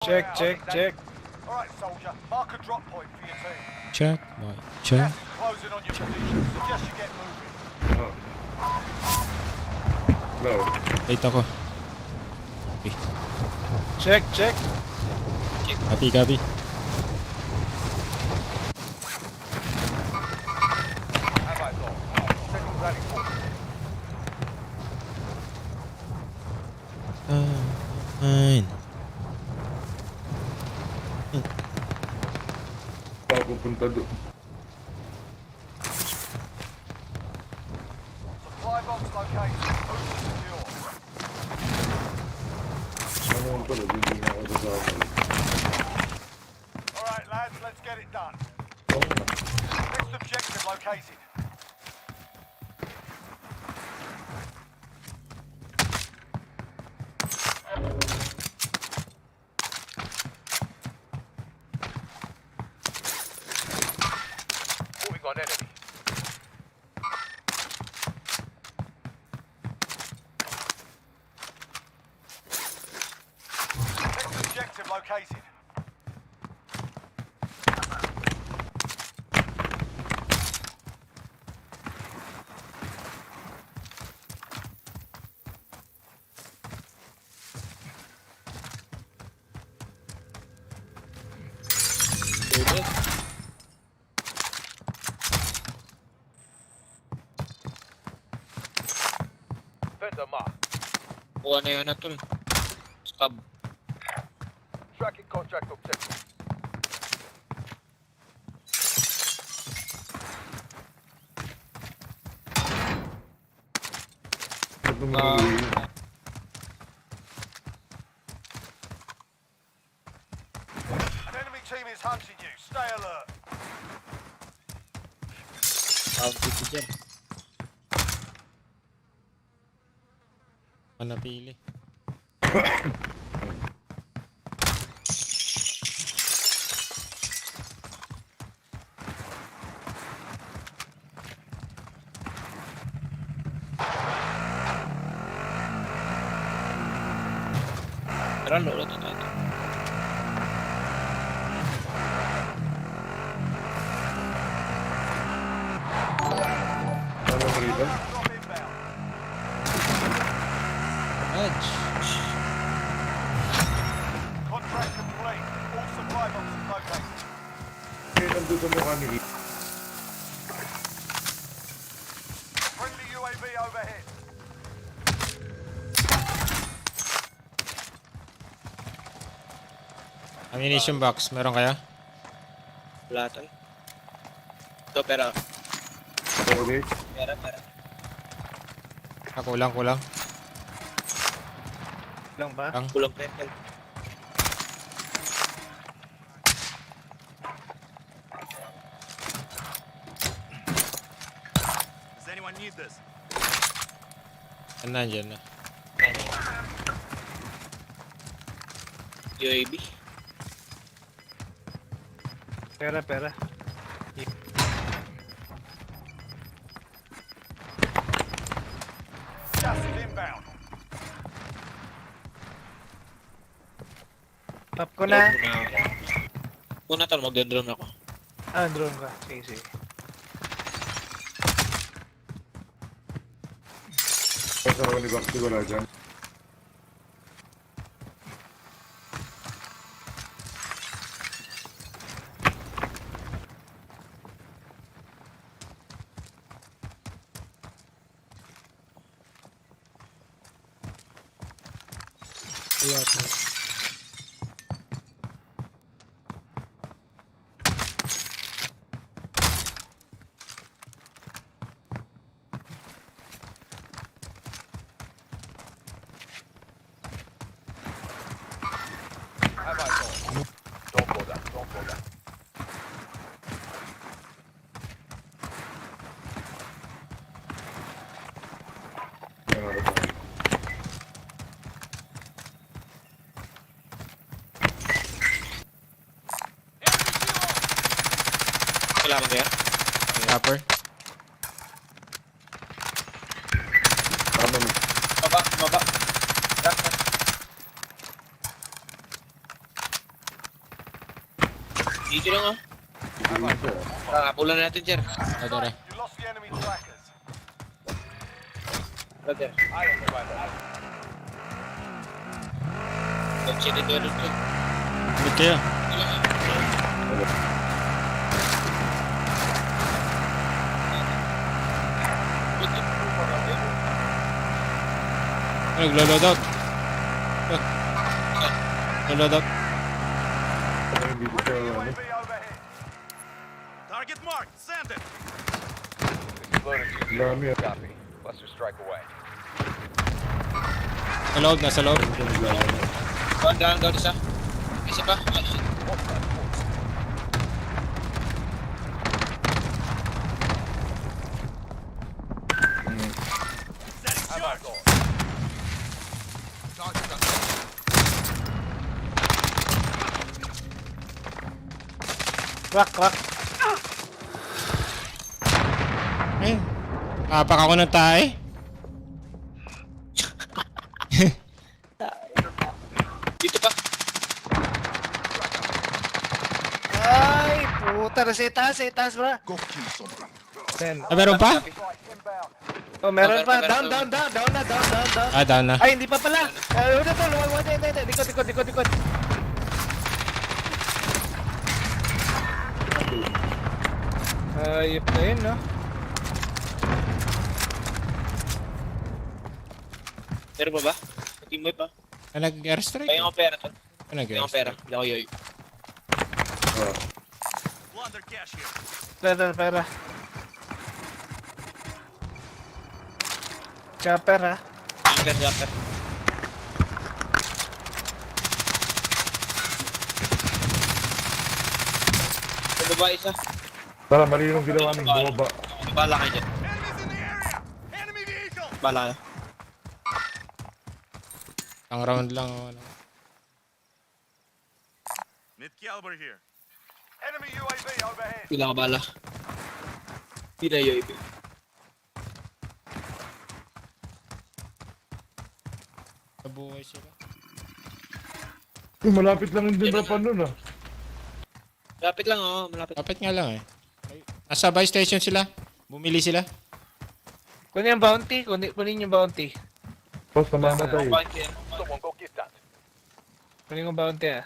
Check, check, check. Alright, soldier. Mark a drop point for your team. Check, boy. Check. Gas is closing on your position. Suggest you get moving. No. Wait ako. Check, check. Copy, copy. Have I got? Sending rally force. Fine. Papupunta doon. Supply box located. Move to secure. Ano yung pala, hindi na ako sasama. Alright, lads, let's get it done. Oo nga. Next objective located. Moving on enemy. Next objective located. Vendor mark. Kuha na yun na tol. Scab. Tracking contract objective. Ano mangyayari? An enemy team is hunting you. Stay alert. Tawag dito dyan. Manapili. Tara, lolo na natin. Ano mo rito? Drop inbound. Edge. Contract complete. All supply boxes located. Eh, nandun sa mukha ni Lee. Friendly UAV overhead. Ammunition box. Meron kaya? Wala tol. Ito, pera. Okay. Pera. Ah, kulang. Lang ba? Kulang pa yan. Does anyone need this? Yan na, dyan na. UAV. Pera, pera. Gas is inbound. Tap ko na. Una tol, magdodrone ako. Ah, drone ka. Sige, sige. Kasi ako ni Bakti wala dyan. Wala po. Have I got? Don't bother. Don't bother. Ano ako ba? Kailangan kaya? Rapper. Tama mo. Baba. Dito lang, Kapulan natin, sir. Tara. You lost the enemy trackers. Brother. Kotse dito, dito. Good kayo. Naglo-load out. Naglo-load out. Ayun, dito sa ano. UAV overhead. Target marked. Send it. Ang dami ah. Copy. Cluster strike away. Sa loob, nasa loob. Down, isa. Isa pa. Ah, shit. Setting charge. Crack, crack. Eh. Apak ako ng tae. Dito pa. Ay, puta. Sa itaas, bro. Then, Ah, meron pa? oh, meron pa. Meron. Down na. Ah, down na. Ay, hindi pa pala. Udah to, hindi. Likod. Ayop na yun, no? Meron pa ba? Team pa. Ah, nag-airstrike. Kaya ang pera to. Ah, Kaya ang pera. nag-airstrike. Hindi ako yoy. Ah. Plunder cash here. Pera. Chopper, ha? Jumper. Sa baba isa. Tara, mali yung ginawa ng bumaba. Bala kayo dyan. Enemies in the area. Enemy vehicle. Bala kayo. Ang round lang. Ano. Mid caliber here. Enemy UAV overhead. Pila ka bala. Pila yoy. Nabuhay sila. Malapit lang yung dinrapan nun ah. Malapit lang, malapit. Kapit nga lang eh. Nasa buy station sila. Bumili sila. Kunin yung bounty. Kunin yung bounty. Tapos namamatay. Someone go get that. Kunin yung bounty, ah.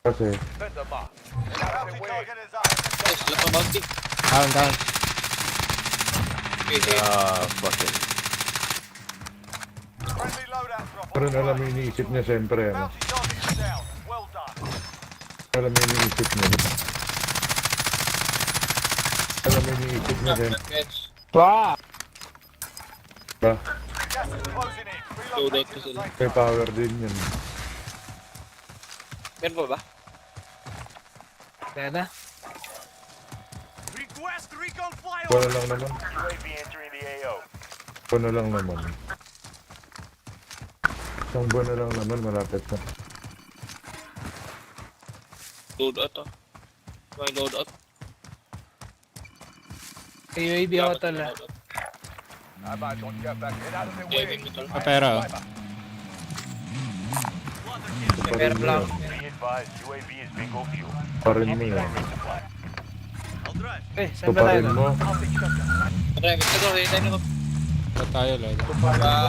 Kasi, Send them up. Bounty target is up. Yes, wala pa bounty. Down. Okay. Friendly loadout drop. pero alam mo yung iniisip niya siyempre ano. Bounty target is down. Well done. Alam mo yung iniisip niya. Alam mo yung iniisip niya siyempre. Yes. Ba? Gas is closing in. Loadout Relocating to the sila. safe May power din yun. Meron pa ba? Kaya na. Request recon Wala flyover. lang naman. UAV entering the AO. Buwan na lang naman. Isang buwan na lang naman, malapit na. Loadout to. May loadout. UAV ako tala. I'm out on get back. Get out of their UAV way. mo tol. Ah, pera oh. Plunder kit. Pa rin Meron mo lang. yun. Be advised, UAV is bingo fuel. Pa rin mo yun. I'll drive. Eh, Ito saan ba pa tayo? rin mo. Tara, gusto ko. Kaya tayo na. Ito tayo, load.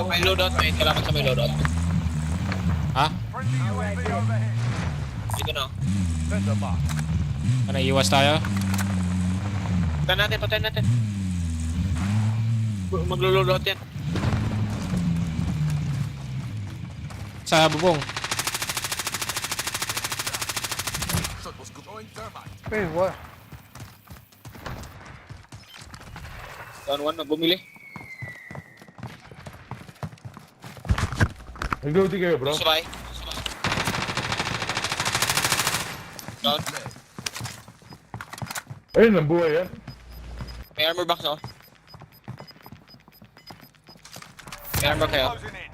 May loadout. May kailangan sa may loadout. Ha? Friendly UAV overhead. Dito na. Send them up. Ano, iwas tayo? Patayin natin. Maglo-loadout yan. Sa bubong. Eh, what? Down one na bumili. Nag-loading kayo bro? Suray. Down. Ayun, ang buhay yan. May armor box ako. May armor kayo. Closing in.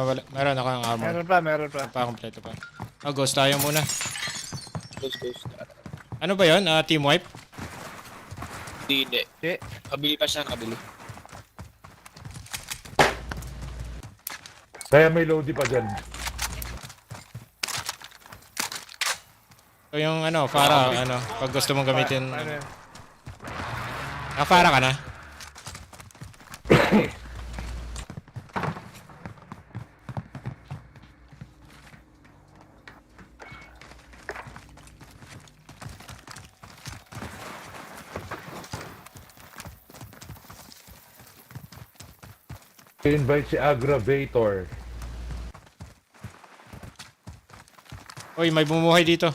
Wala. Meron ako ng armor. Meron pa. Pa, kompleto pa. Oh, ghost tayo muna. Ghost. Ano ba yun? Team wipe? Hindi. Hindi. Kabili pa siya, kabili. Kaya may loading pa dyan. Ito yung ano, Farah, ano, pag gusto mong gamitin. Ano yan? Farah ka na? I-invite si Aggravator. Uy, may bumuhay dito.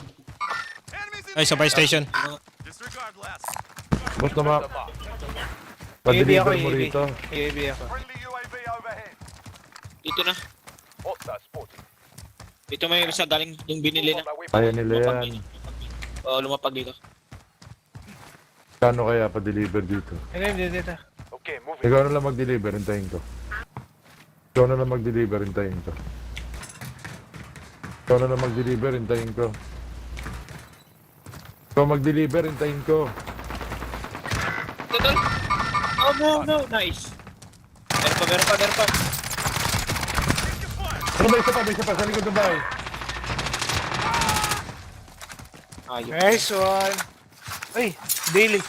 Enemies in Ay, sa buy station. Disregard last. Basta ma... The mark. Pa-deliver UAV mo ako, rito. UAV ako. Friendly UAV overhead. Dito na. Hostile spotted. Dito may isa galing yung binili On na. my way. Kaya nila Lumapag yan. dito. Oo, lumapag dito. Kano kaya pa-deliver dito? Ano yun, dito. Okay, moving. Ikaw na lang mag-deliver, hintayin ko. Ikaw na lang mag-deliver, hintayin ko. Ikaw na lang mag-deliver, hintayin ko. Ikaw mag-deliver, hintayin ko. Total. Oh no, nice. Meron pa. Ano ba, isa pa, sa likod ng bahay. Ayun. Nice one. Ay, daily.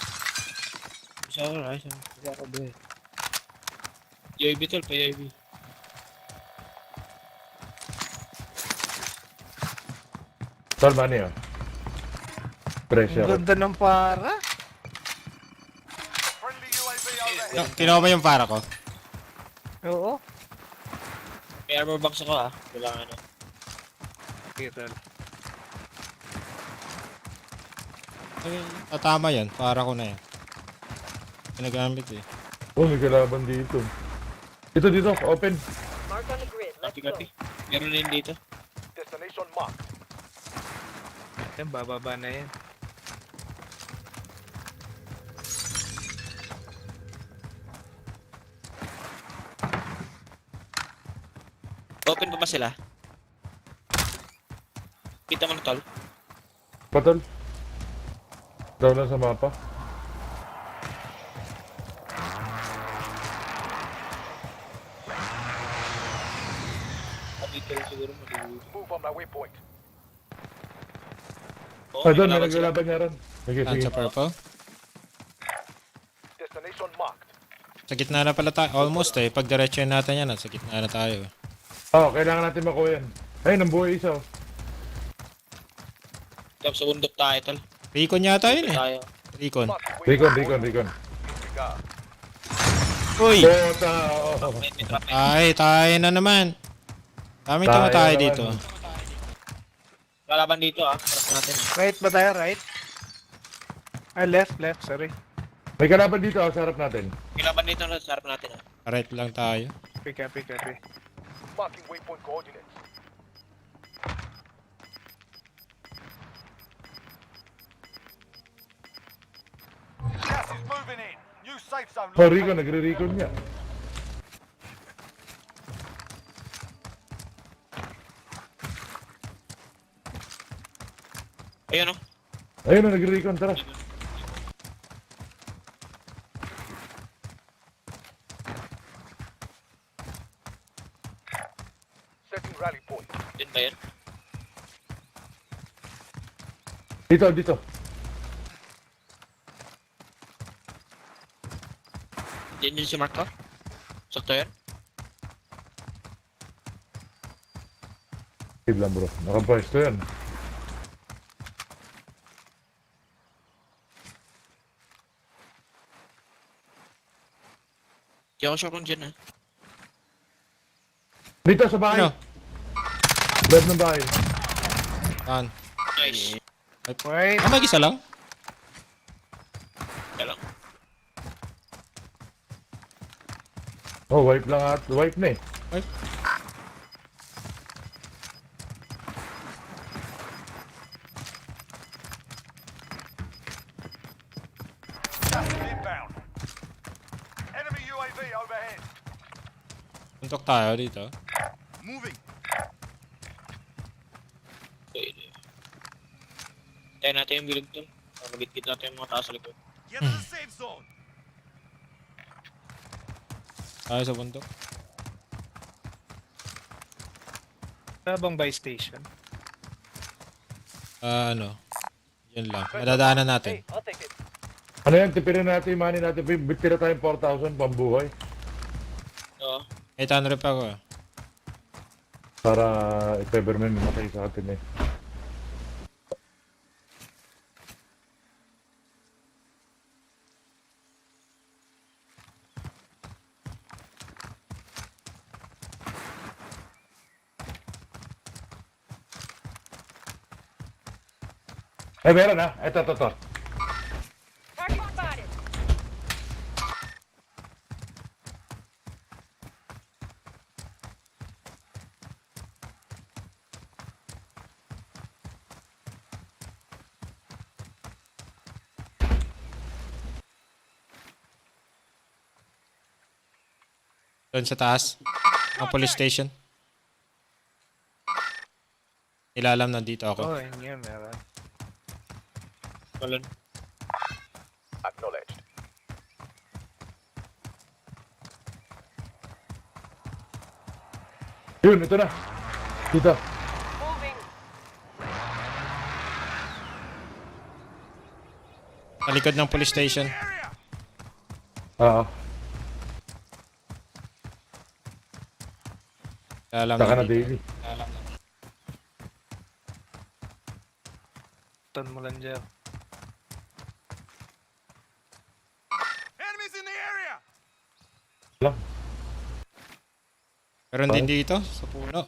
Isa ako, be. UAV tol, pa UAV. Tol, money ah. Pressure. Ang ganda ng para. Friendly UAV overhead. Kinuha mo yung Farah ko. Oo. May armor box ako ah. Kailangan ano. Kita. Ay, tama yan. Farah ko na yan. Ginagamit eh. Oh, may kalaban dito. Dito, open. Mark on the grid. Let's go. Copy. Meron din dito. Destination marked. Yan, bababa na yan. Open pa ba sila? Kita mo na tol. Patol. Ikaw lang sa mapa. Dito siguro maliliit. Move on my waypoint. Oo, Ah, doon, may kailangan sila. naglalaban niya rin. Sige, Saan sige. sa purple? Destination marked. Sa gitna na pala tayo. Almost eh. Pag diretso natin yan, sa gitna na tayo. Oh, kailangan natin makuha yan. Ayun, ang buhay isa. Oh. Tapos sa bundok tayo tol. Recon yata yun eh. Tayo. Recon. Recon. Disregard. Uy! Bota! Oh. May trap eh. Ay, tayo na naman. Daming Tayo tayo naman. dito. Lalaban dito ah. Trap natin eh. Right ba tayo, right? Ay, left, sorry. May kalaban dito, sa harap natin. Kailaban dito na sa harap natin ah. Right lang tayo. Copy. Marking waypoint coordinates. Gas is moving in. New safe zone. Oh, located. Recon, nagre-recon niya. Ayun oh. Ayun, nagre-recon, tara. Setting rally point. Yun ba yan? Dito. Yan yun si Mark ko? Sakto yan? Save lang bro, nakapwesto yan. Di ako sure kung dyan ah. Dito sa bahay. Ano? Left ng bahay. Saan? Nice. Wait. Ah, mag-isa lang? Kaya lang. Oh, wipe lang at wipe na eh. Ay, Gas is inbound. Enemy UAV overhead. puntok tayo dito. Moving. Okay. Tayo natin yung bilog tol. Magit-git natin yung mga taas sa likod. Get to the safe zone. Tayo sa puntok. Tabang buy station. Ah, ano? Yun lang. Madadaanan natin. Hey, I'll take it. Ano yan, tipirin natin yung money natin. Tira tayong 4,000 pambuhay. Oo. 800 pa ako. Para if ever may mamatay sa atin eh. Meron ha. Ito. Target spotted. Doon sa taas. Ang police station. Ilalam nandito ako. Oh, yun yun, meron. Balon. Acknowledged. Yun, ito na. Dito. Moving. Sa likod ng police station. Area. Oo. Ilalam Saka na nandito. daily. Ton mo lang dyan. Enemies in the area. Lang. Meron din dito sa puno.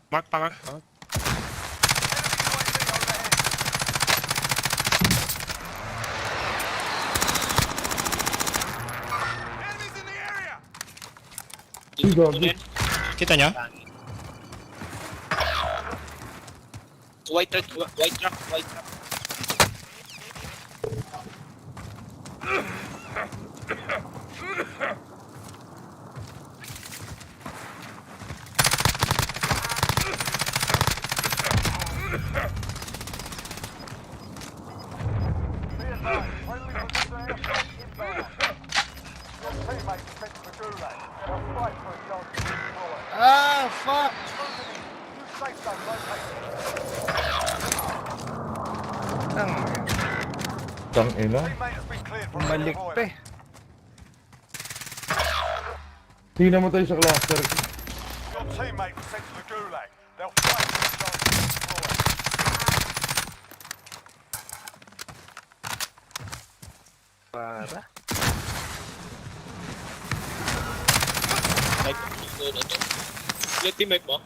Mark pa, Mark. Enemies in the area. Dito Gabi. din. Kita nyo? White truck, white truck, white truck. Friendly precision aircraft inbound. Your teammates sent to the gulag. They'll fight for a chance to deploy. Ah, fuck! New safe zone located. Ang Tang ina. Teammate has been cleared from bumalik the pa eh. Hindi namatay sa cluster. Your teammate was sent to the gulag. They'll fight for a chance to deploy. Para. Like, doon ito. Ilan teammate mo?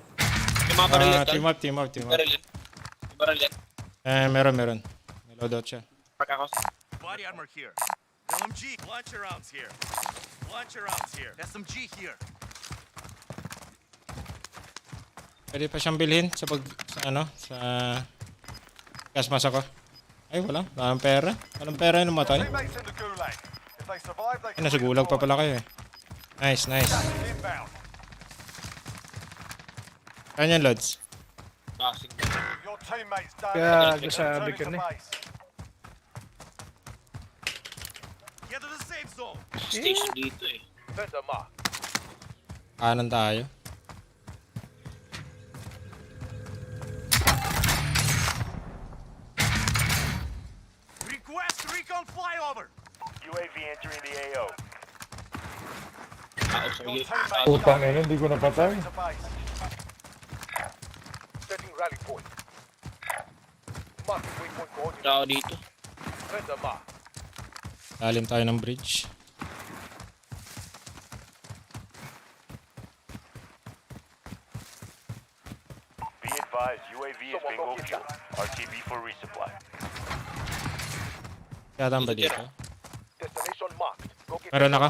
Yung mga baril yan, tol? Team up. Baril yan. Yung baril yan. Meron. May loadout siya. Park ako. Body armor here. LMG. Launcher rounds here. Launcher rounds here. SMG here. Pwede pa siyang bilhin sa sa gas mask ako. Ay, wala. Walang pera. Walang pera yung namatay. Teammates in the gulag. If they survive, they Ay, can nasa gulag pa redeploy. pala kayo eh. Nice. Inbound. Kanya loads. Boxing. Your teammates done. Kaya Return sabi Returning ko to na. base. Get to the safe zone. Station dito eh. Vendor mark. Kanan tayo. Request recon flyover. UAV entering the AO. Tao sa Your gilid. teammates Putang ina, hindi ko napatay. to base. Setting rally point. Marking waypoint coordinates. Tao dito. Vendor mark. Lalim tayo ng bridge. Be advised, UAV is Someone bingo go get fuel. that. RTB for resupply. Kaya ba dito? Destination marked. Go get Meron ako.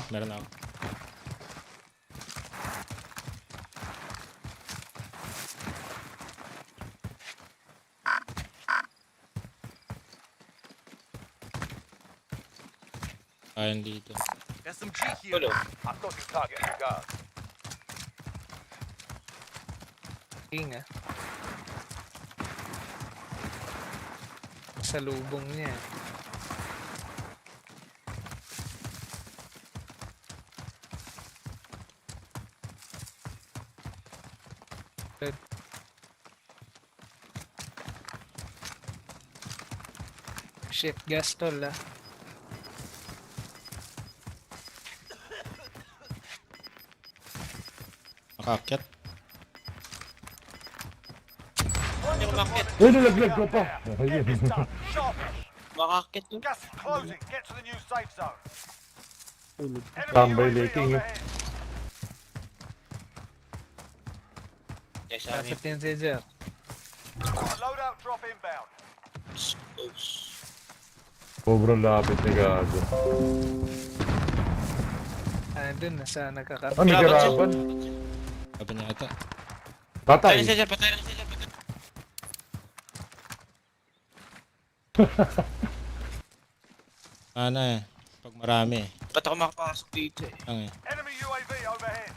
Ayan dito. SMG here. Hello. Assaulting target. Regard. Inga. Sa lubong niya. Good. Shit, gastol ah. Nakakyat. Hindi ko makakit. Uy, nalaglag ko pa. Ayun. Get this done. Sharp. Makakit to. Gas is closing. Get to the new safe zone. Enemy Tambay UAV leaking, eh. overhead. Kaya sa amin. Kapit yan si Jer. Loadout drop inbound. Close. Sobrang lapit ni Gago. Andun na sa nagkakapit. Ah, may Kalaban siya. karaban. Sabi niya ata. Patay. Patay na siya dyan, patay na siya dyan, patay. Sana eh. Pag marami eh. Ba't ako makapasok dito eh? Ang eh. Enemy UAV overhead.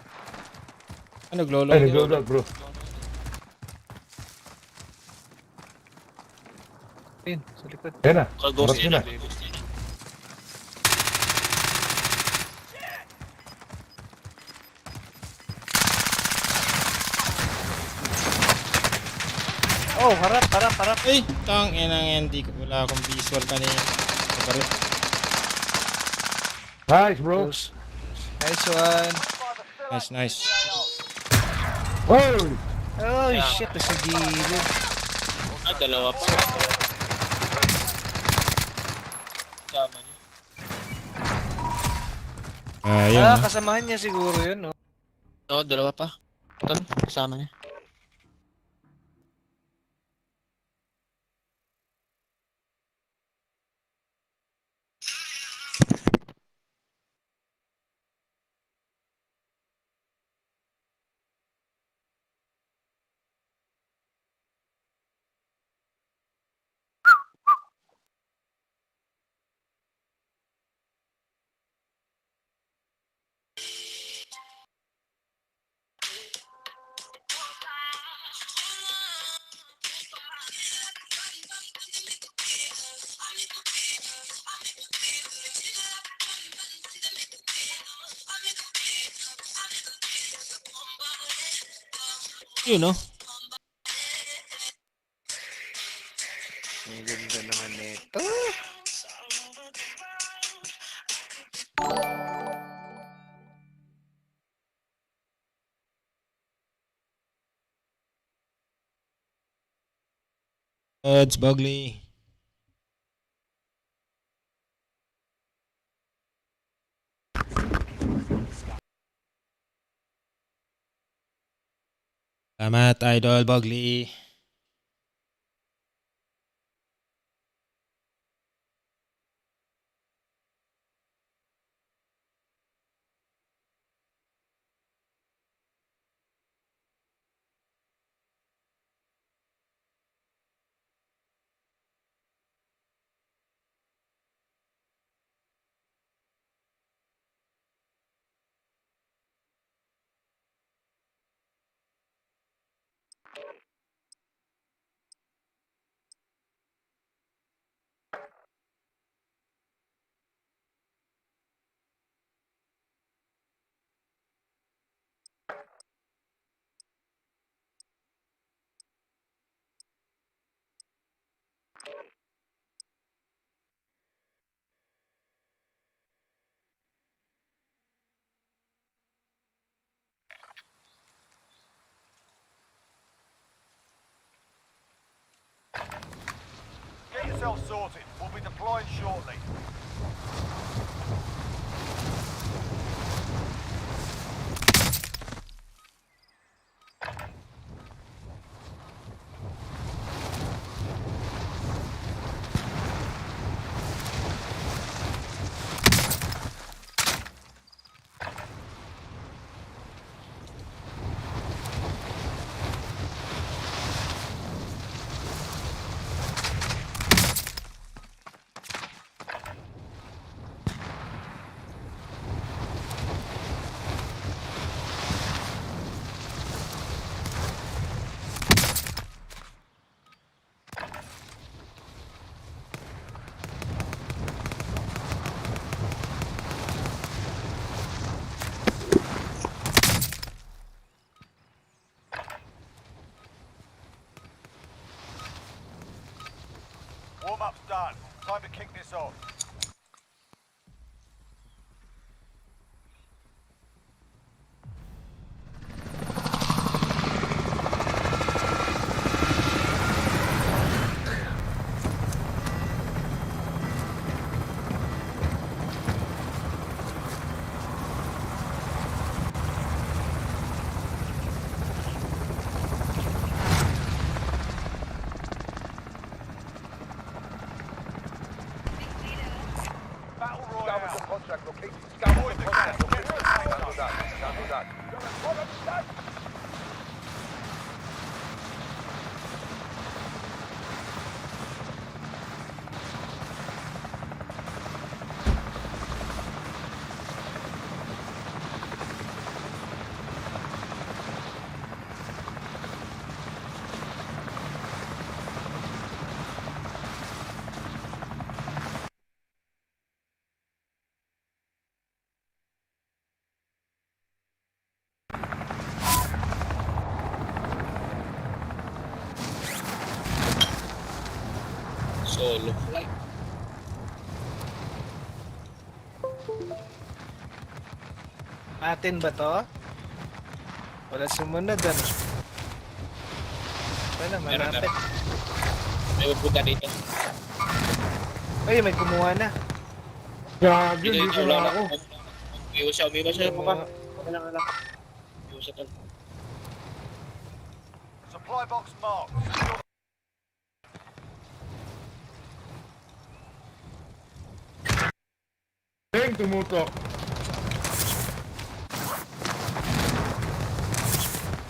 Ah, naglolo. Ay, nag-loadout bro. Pin, sa likod. Ayan na. Kagos Harap nyo na. niya. Oh, harap, harap, harap. Ay! Tang inang hindi ko. Wala akong visual kanina. Sabarit. Nice bro. Close. Nice one. Nice, nice. Wow! Oh, shit, nasa gilid. Ah, dalawa pa. Sama niya. Ayun. Ah, ah. kasamahan niya siguro yun, no? Oo, dalawa pa. Ito, kasama niya. Yun no? Ang ganda naman nito. It's Bugly. Salamat, Idol Bugly. Get yourself sorted. We'll be deploying shortly. Warm-up's done. Time to kick this off. Battle Royale. Scavenger contract located. Scavenger contract located. Cancel that. Cancel that. Solo flight. Atin ba to? Wala sumunod ano? Wala, malapit. May pupunta dito. Ay, may kumuha na. Gagi, Dito, dito dito, na wala ako. Umiwas siya, mukha. Okay lang. Umiwas siya, tol. Supply box marked. Deng, tumutok.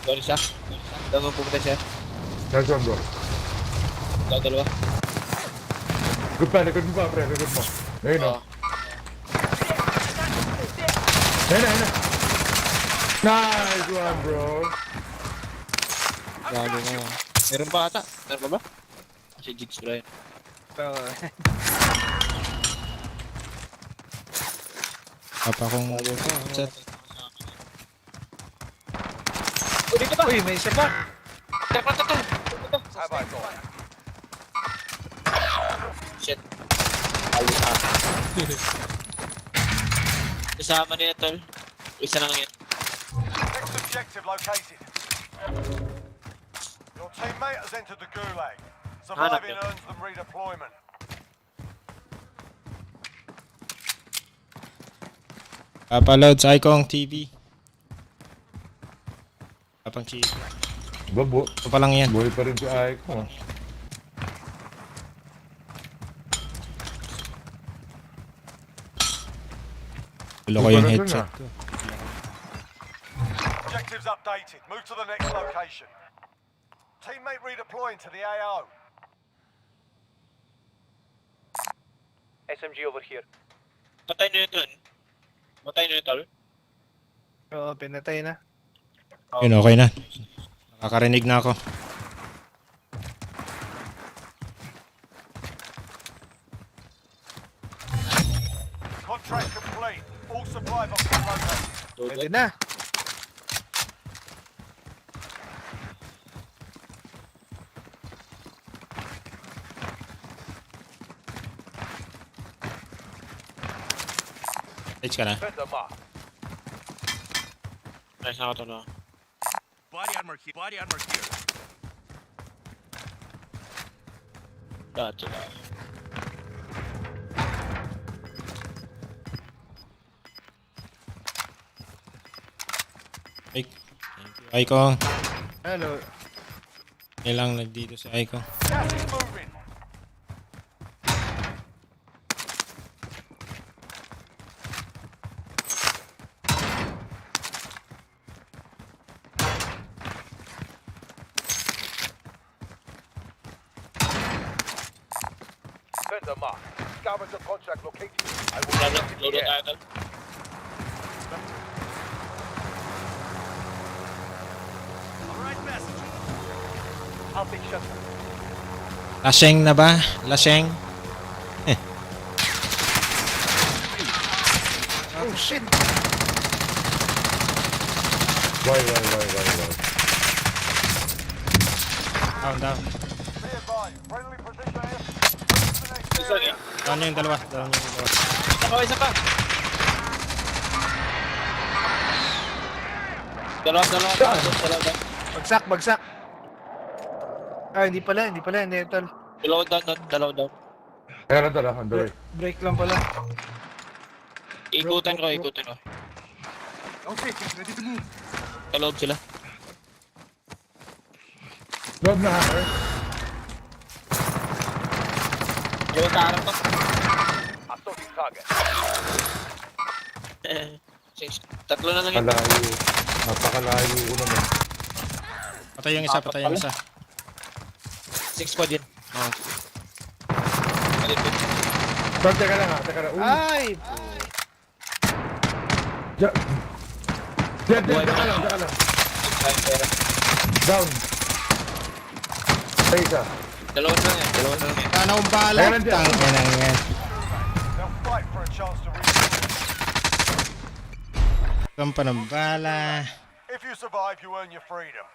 Doon isa. Doon mo pupunta siya. Nice one, bro. Doon, dalawa. Good pa, likod mo pa, pre. Likod mo. Ayun, Oo. oh. Ayun na, ayun na. Nice one, bro. Grabe na yun. Meron pa ata? Meron pa ba? Si Jigs bro yun. So, Papa kong chat. Oh, dito ba? uy, may isa pa. Tara, tara. Have I got? Shit. Alis na. Kasama niya, tol. Isa lang yan. Next objective located. Your teammate has entered the gulag. Surviving Hanap earns them redeployment. Papaload sa Icong TV. Papang chico. Babo. Ito pa lang yan. Buhay pa rin si Aiko. Tulo ko yung headset ko. Objectives updated. Move to the next location. Teammate redeploying to the AO. SMG over here. Patay na yun, tol. Patay na yun, tol. Oo, pinatay na. Yun, okay na. Nakakarinig na ako. Contract complete. All supply boxes located. Pwede na. Edge ka na. Defend the mark. Nice na ako, tol. Body armor here. Body armor here. Gotcha. Ay, thank you, Icong. Hello. Kailang nagdito si Icong. Gas is moving. Defend the mark. Scavenger contract located. I will Lalo, get in the lalo air. tayo, tol. Alright, message. I'll take shot. Laseng na ba? Laseng? Oh, shit. Why? Down, down. Be advised. Friendly position air. Move to the next Isa area. niya. Down niya yung dalawa. Down niya yung dalawa. Isa pa. Dalawa. Bagsak, bagsak. Ah, hindi pala, hindi tol. Dalawa down. Kaya na tala, on the way. Break lang pala. Ikutan ko. Okay, ready to move. Kaloob sila. Loob na hacker. Yung tarap to. Assaulting target. Tatlo na lang yun. Kalayo. Napakalayo ko naman. Patay yung isa, patay yung isa. 6 squad yun. Oh. Tol, teka lang ha, teka lang. Ay! Diyan, teka lang. Down. Ay, isa. Dalawa na lang yan. Sana akong bala. Meron dyan. Tangin na yan. They'll fight for a chance to reach. Saan pa ng bala. If you survive, you earn your freedom.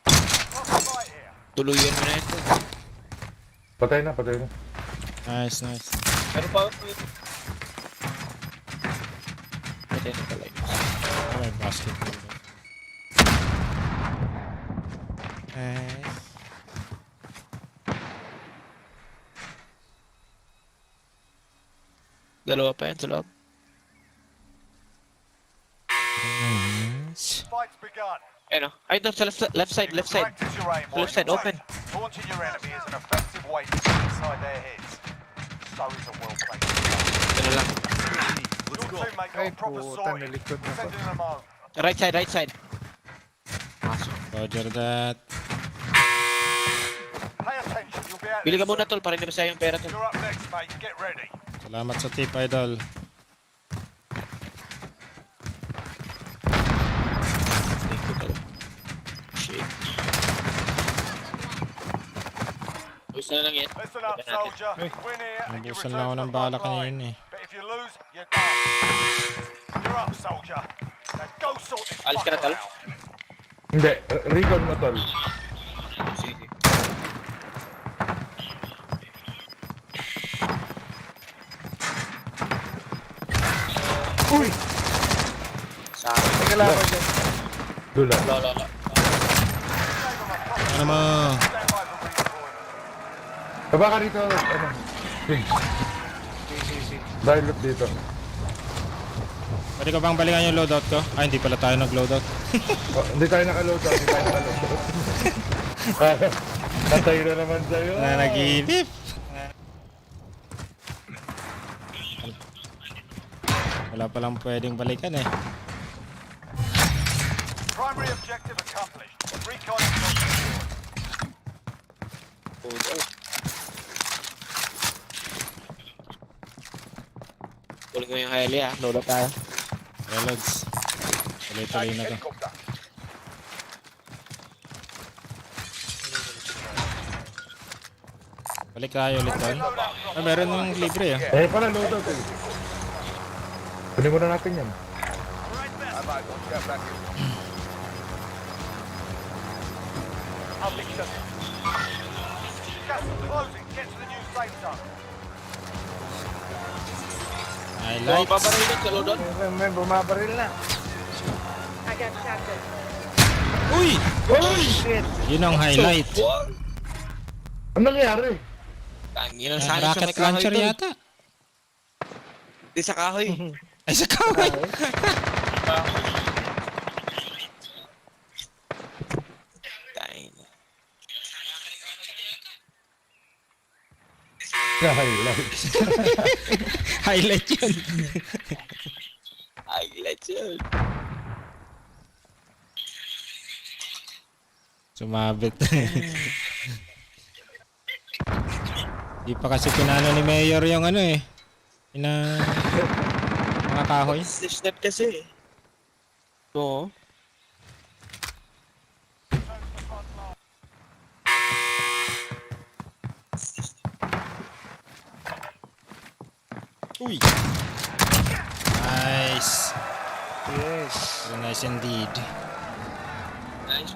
What's the fight here? Tuluyan mo na ito. Patay na. Nice. Pero pa. Patay na pala yun. Oh, may basketball. Nice. Dalawa pa yan sa loob. Nice. Fight's begun. Ayun o. Ay, doon sa left side. You can practice your aim while Left side, you open. wait. Taunting your enemy is an effective way to get inside their heads. So is a well-played game. Ito na lang. Let's Your go. teammate Ay, got a proper puta, sorting. nalikod na Send pa. in them home. Right side. Pasok. Roger that. Pay attention, you'll be out. Bili ka muna tol, para hindi masaya yung pera tol. You're up next, mate. Get ready. Salamat sa tip, idol. Thank you tol. Shit. Gusto na lang yan. Listen up, Tignan natin. soldier. Win here and you Nabusan return lang ako to ng the bala front line. kanina eh. But if you lose, you're done. You're up, soldier. Now go sort this Alis ka na, fucker tol? out. Hindi, recon mo tol. Sige. Uy! Sa akin. Teka lang ako dyan. Dula. Wala. Ano mo? Stand by for redeployment. Baba ka rito, ano? Pigs. Dahil loot dito. Pwede ko bang balikan yung loadout ko? Ah, hindi pala tayo nag-loadout. Oh, hindi tayo nakaload. Patay na naman sa'yo. Nanaginip. Wala palang pwedeng balikan eh. Primary objective accomplished. Recon is secured. Kuling ko yung heli ah. Load up tayo. Reloads. Tuloy-tuloy na to. Helicopter. Balik tayo ulit doon. Ah, meron ng libre ah. Eh, pala loadout eh. Kunin muna natin yan. I'm out. Let's get back in. Public shutdown. Gas is closing. Get to the new safe zone. Highlights. Paparilin sa load on. May bumabaril na. I got shotgun. Uy! Oh, shit. Yun ang highlight. Ano nangyari? Tangin ang sakit sa may Rocket kahoy launcher tol. yata. Di sa kahoy. Ay, sa kaway. Tangin. Highlights. Highlight yun. Highlight yun. Sumabit. Di pa kasi pinano ni Mayor yung ano eh. Mga kahoy. Step kasi. Oo. Uy! Nice. Yes. Very nice indeed. Nice.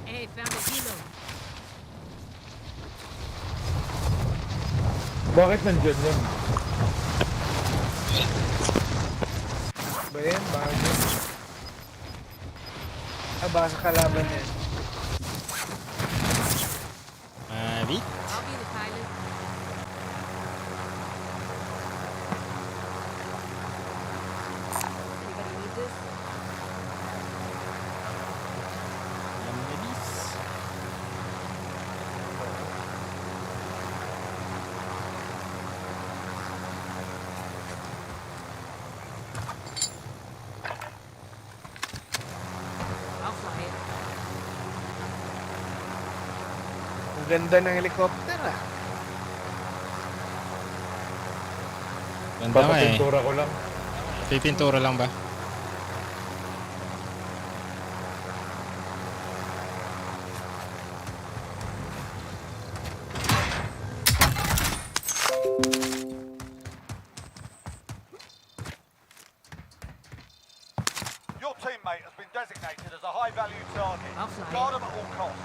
Hey, found a helo. Bakit nandyan yan? Ba yan? Bakit? Baka kalaban yan. Mabit. I'll be the pilot. Anybody need this? Mabilis. I'll fly it. Ang ganda ng helicopter ah. Ganda nga eh. Papapintura ko lang. Pipintura lang ba? Your teammate has been designated as a high-value target. I'll fly Guard it. them at all costs.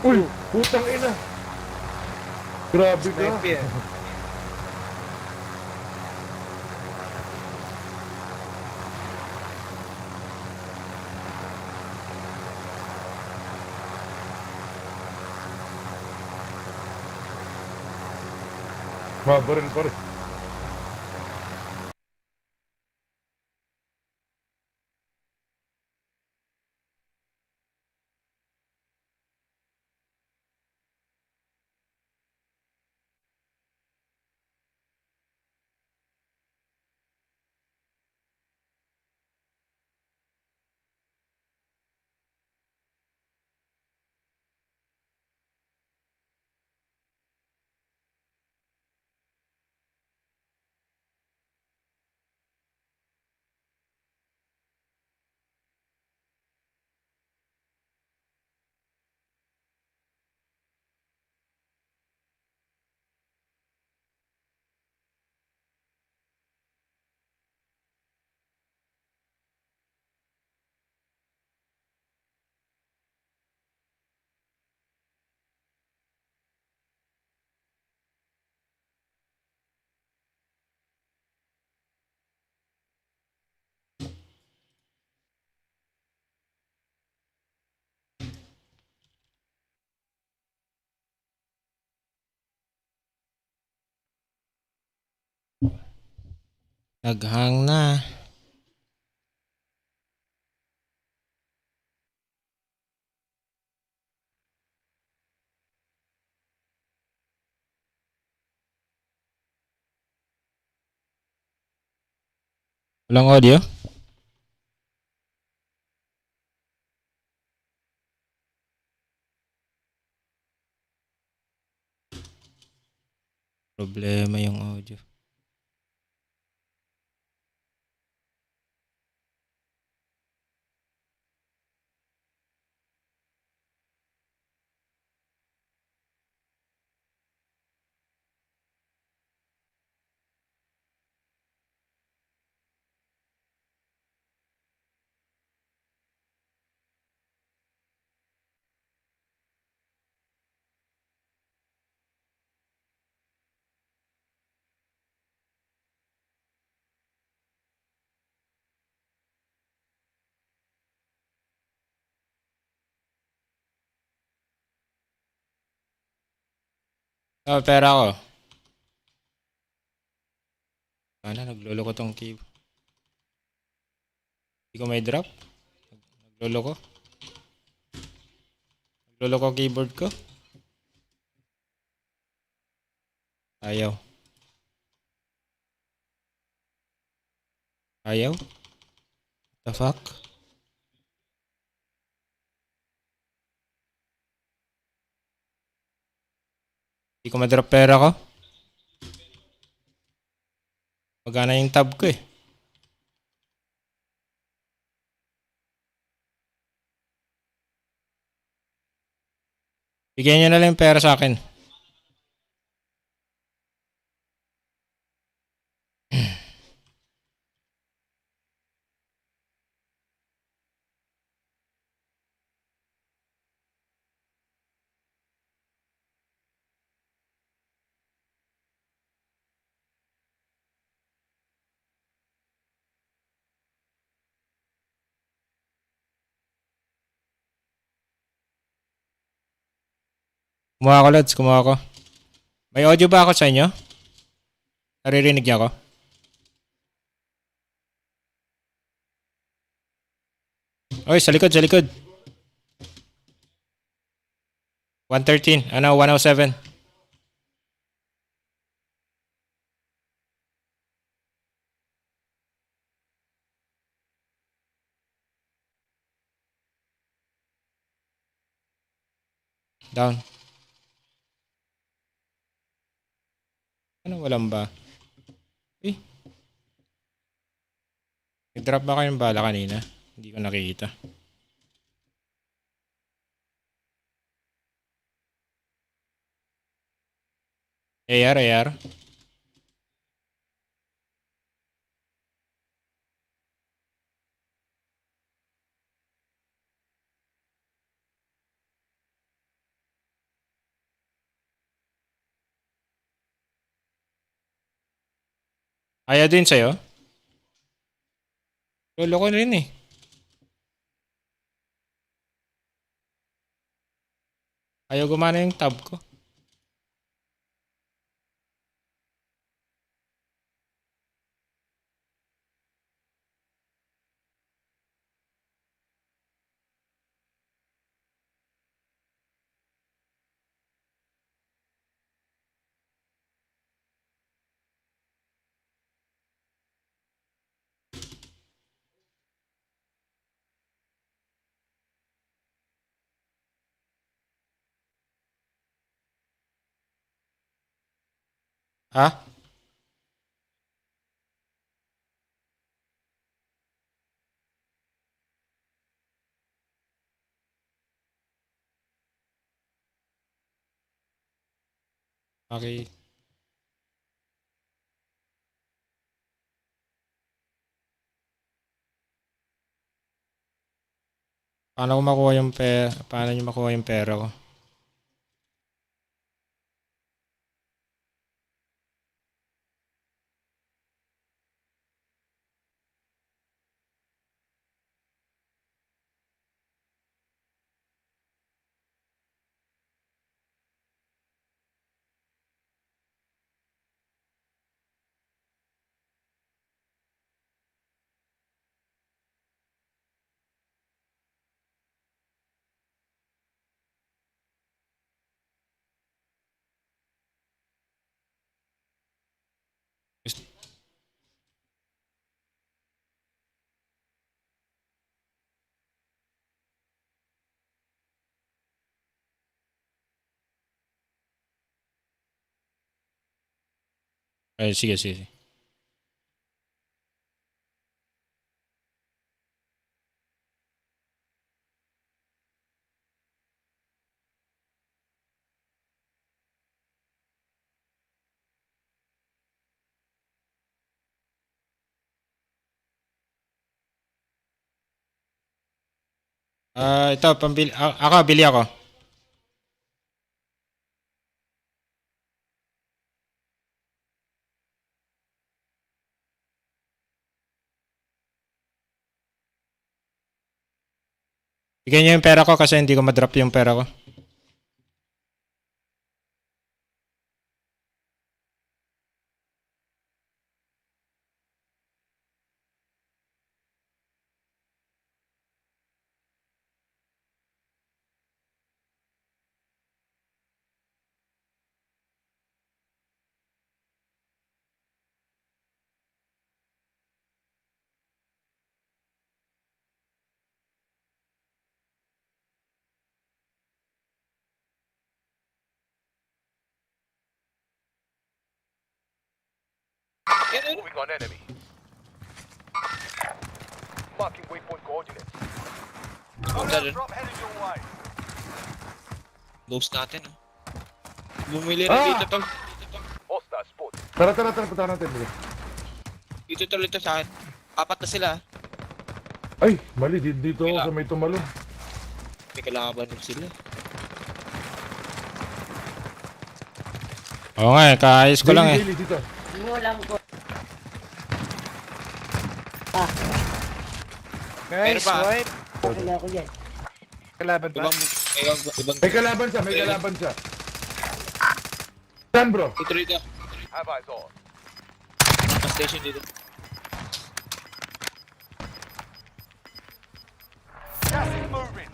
Uy! Putang ina! Grabe ka! Snipe yan. Mabaril pa rin. Naghang na. Walang audio? Problema yung audio. Pera ko. Sana naglolo ko tong key. Hindi ko may drop. Naglolo ko. Naglolo ko keyboard ko. Ayaw. Ayaw? The fuck? Hindi ko ma-drop pera ko. Magana yung tab ko eh. Bigyan nyo na lang yung pera sa akin. Kumuha ko, Lods. Kumuha ko. May audio ba ako sa inyo? Naririnig niyo ako? Oy, sa likod, sa likod. 113. Ano, 107. Down. Ano, walang ba? Eh. Nag-drop ba kayong bala kanina? Hindi ko nakikita. AR, AR. Ayaw din sa'yo? Lolo ko rin eh. Ayaw gumana yung tab ko. Ha? Okay. Paano ko makuha yung pera? Paano nyo makuha yung pera ko? Ay, sige, sige. Ito, pambili. Ako, bili ako. Bigyan niyo yung pera ko kasi hindi ko ma-drop yung pera ko. Moving on enemy. Marking waypoint coordinates. Drop heading your way. Ghost natin, oh. Bumili rin Ah! dito, tol. Hostile spotted. Tara, punta natin. Dito, tol, ito sa akin. 4 na sila, ah. Ay, mali. Dito ako sa may tumalon. May kalaban din sila. Oo nga eh, kaayos ko lang eh. Daily, dito. Nice, pa. wipe. Kalaban pa. Ibang May kalaban siya. Saan, bro? ito rito. Have eyes on. Mas station dito. Gas is moving.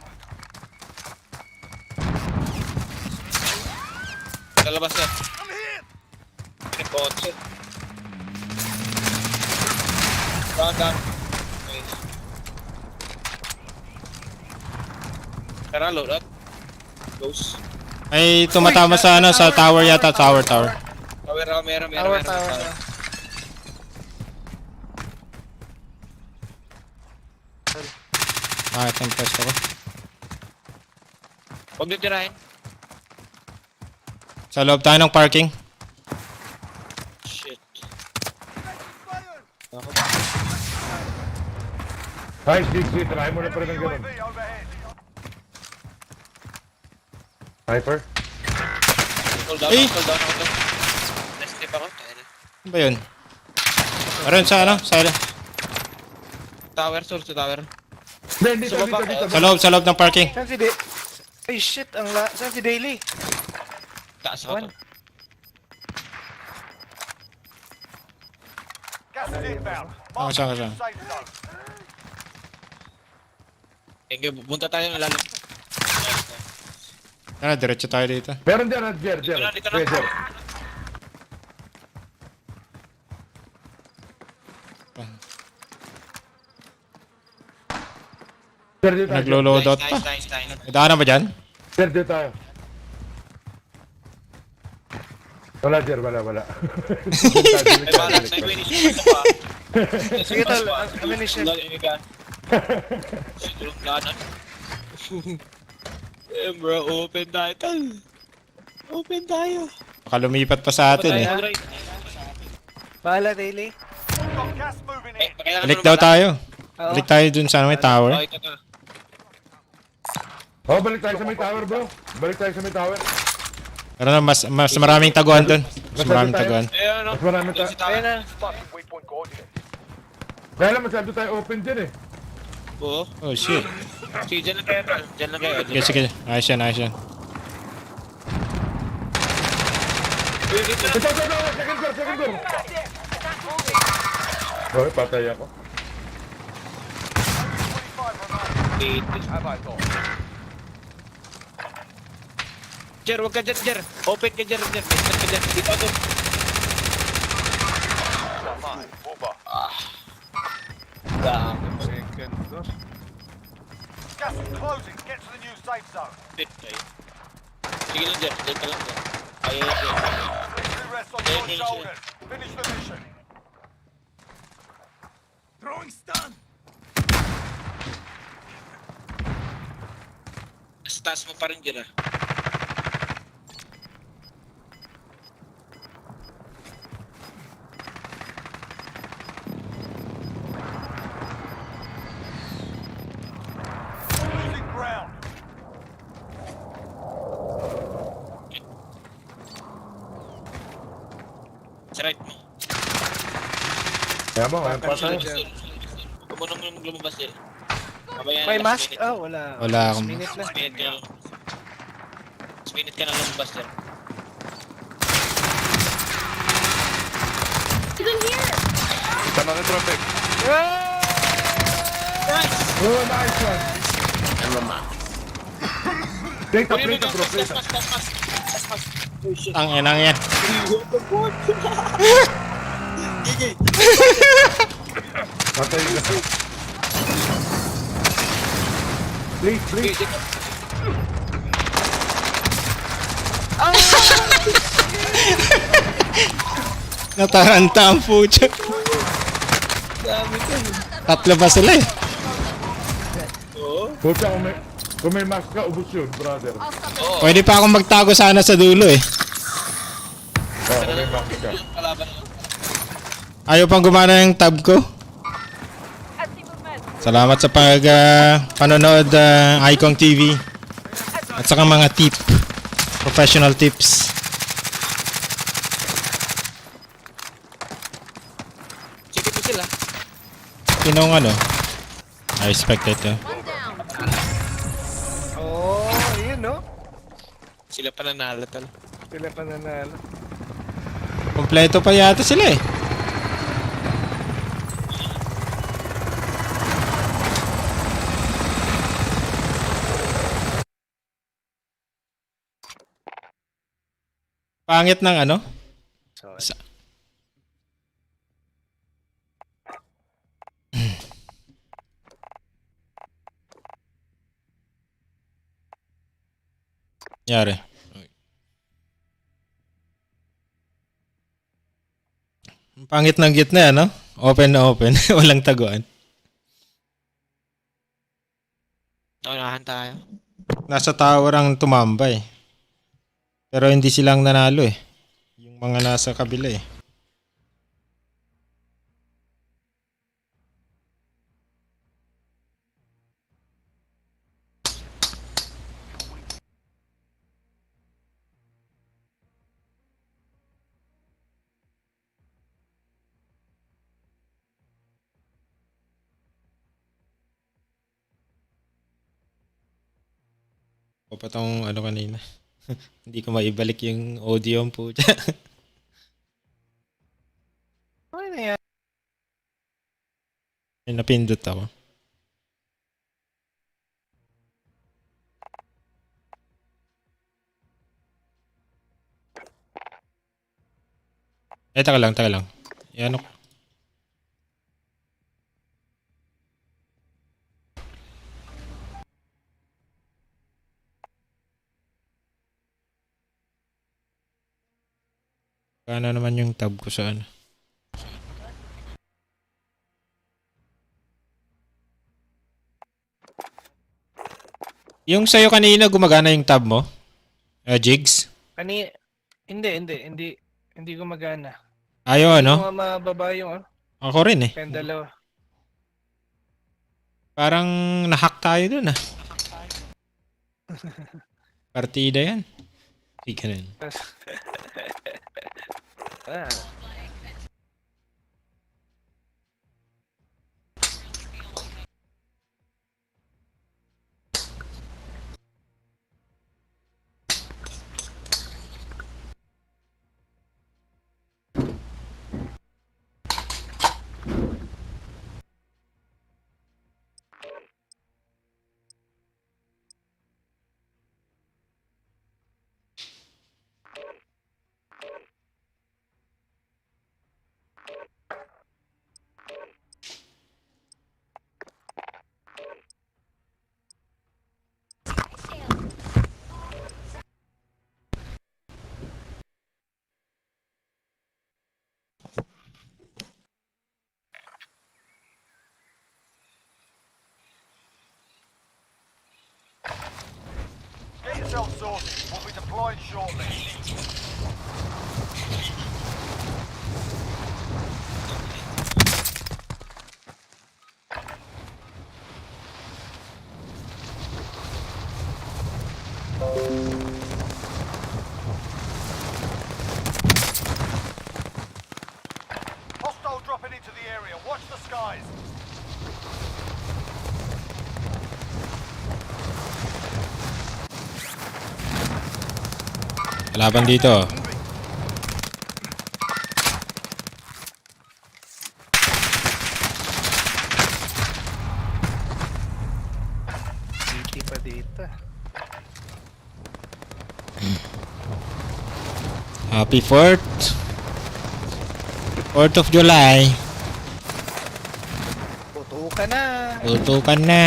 Lalabas na. Pinag-kotse. Down. Nice. Tara, load up. Ghost. May tumatama sa ano, sa tower yata, tower. Tower. Bakit ang pwesto ko? Huwag nyo tirahin. Sa loob tayo ng parking. Shit. Nice, Dixie. Try mo na pa rin ng ganun. UAV overhead. Sniper. Hold down Eh! ako, tol. Let's step ako. Tayo. Ano ba yun? Meron sa ano? Sa Tower, source to tower. Hindi, Sa baba, dito. sa loob ng parking. Saan si Ay, shit. Saan si Daily? Taas ako, One. tol. Gas is inbound. Saan? Safe zone. Thank you. Punta tayo ng lalim. Tara, diretso tayo dito. Meron dyan, Jer. Dito na. Jer. Jer, dito tayo. Naglo-loadout pa. Nice. May daanan ba dyan? Jer, dito tayo. Wala, Jer. Wala. May balat, may finish. Ito pa. Sige, tol. Ammunition. Siguro lanan. Bro, open tayo, tol. Open tayo. Baka lumipat pa sa atin eh. Mag-right. Bahala, Daily. Got gas moving in. Balik daw tayo. Balik tayo dun sa may tower. Oh, ito na. Oh, balik tayo sa may tower, bro. Balik tayo sa may tower. Pero na, mas maraming taguan dun. Mas maraming taguan. Ayun, ano? Mas marami tayo. Si tower. Ayun na. Marking waypoint coordinates. Kaya lang masyado tayo open dyan eh. Oo. Oh shit. Sige, dyan lang kayo, tol. Dyan lang kayo. Sige. Ayos yan. Uy, dito na. Ito. Second door. Oh, patay ako. 25 remaining. Dito. Have eyes on. Jer, huwag ka dyan, Jer. Open ka, Jer. Open ka dyan. Dito ako. Mine. Over. Gas is closing. Get to the new safe zone. Sige lang, Jer. Dito lang. Ayun, Jer. Victory rests on your shoulders. Finish the mission. Throwing stun. Sa taas mo pa rin, Jer, ah. Losing ground. Sa right mo. Kaya mo, ngayon patay. Huwag mo naman lumabas, Jer. Mamaya May last mask? minute. Oh, wala. Wala akong- Minute na. Last minute ka lang. Last minute ka lang lumabas, Jer. Tama ka, traffic. Oh, nice one. Plate up, bro. Ang enang yan. Patay ka. Please. Nataranta ang pucha. Tatlo ba sila eh? Pucha, kung may mask ka, ubus yun, brother. Pwede pa akong magtago sana sa dulo eh. Kung may mask ka. Ayaw pang gumana yung tab ko. Salamat sa panonood, Icon TV. At saka mga tip. Professional tips. Sige po sila. Sinong ano? I expected to. One down. Oh, yun no? Sila pa nanalo tal. Sila pa nanalo. Kompleto pa yata sila eh. Pangit ng ano? So, Yari. Ang pangit ng gitna, no? Open na open. Walang taguan. Naunahan tayo. Nasa tower ang tumambay. Pero hindi silang nanalo eh. Yung mga nasa kabila eh. O pa tong ano kanina. Hindi ko maibalik yung audio po. ano na yan? May napindot ako. Taka lang, taka lang. Yan ako. Kano naman yung tab ko sa ano. Yung sa'yo kanina gumagana yung tab mo? Jigs? Hindi gumagana. Ayaw Hindi ano? ko nga mababa yung ano, Ako rin eh. kayong dalawa. Parang nahack tayo dun ah. Partida yan. Hindi ka rin. Ah, Get yourself sorted. We'll be deployed shortly. Hostile dropping into the area. Watch the skies. Laban dito. hindi pa dito. Happy 4th. 4th of July. Tutukan na. Tutukan na.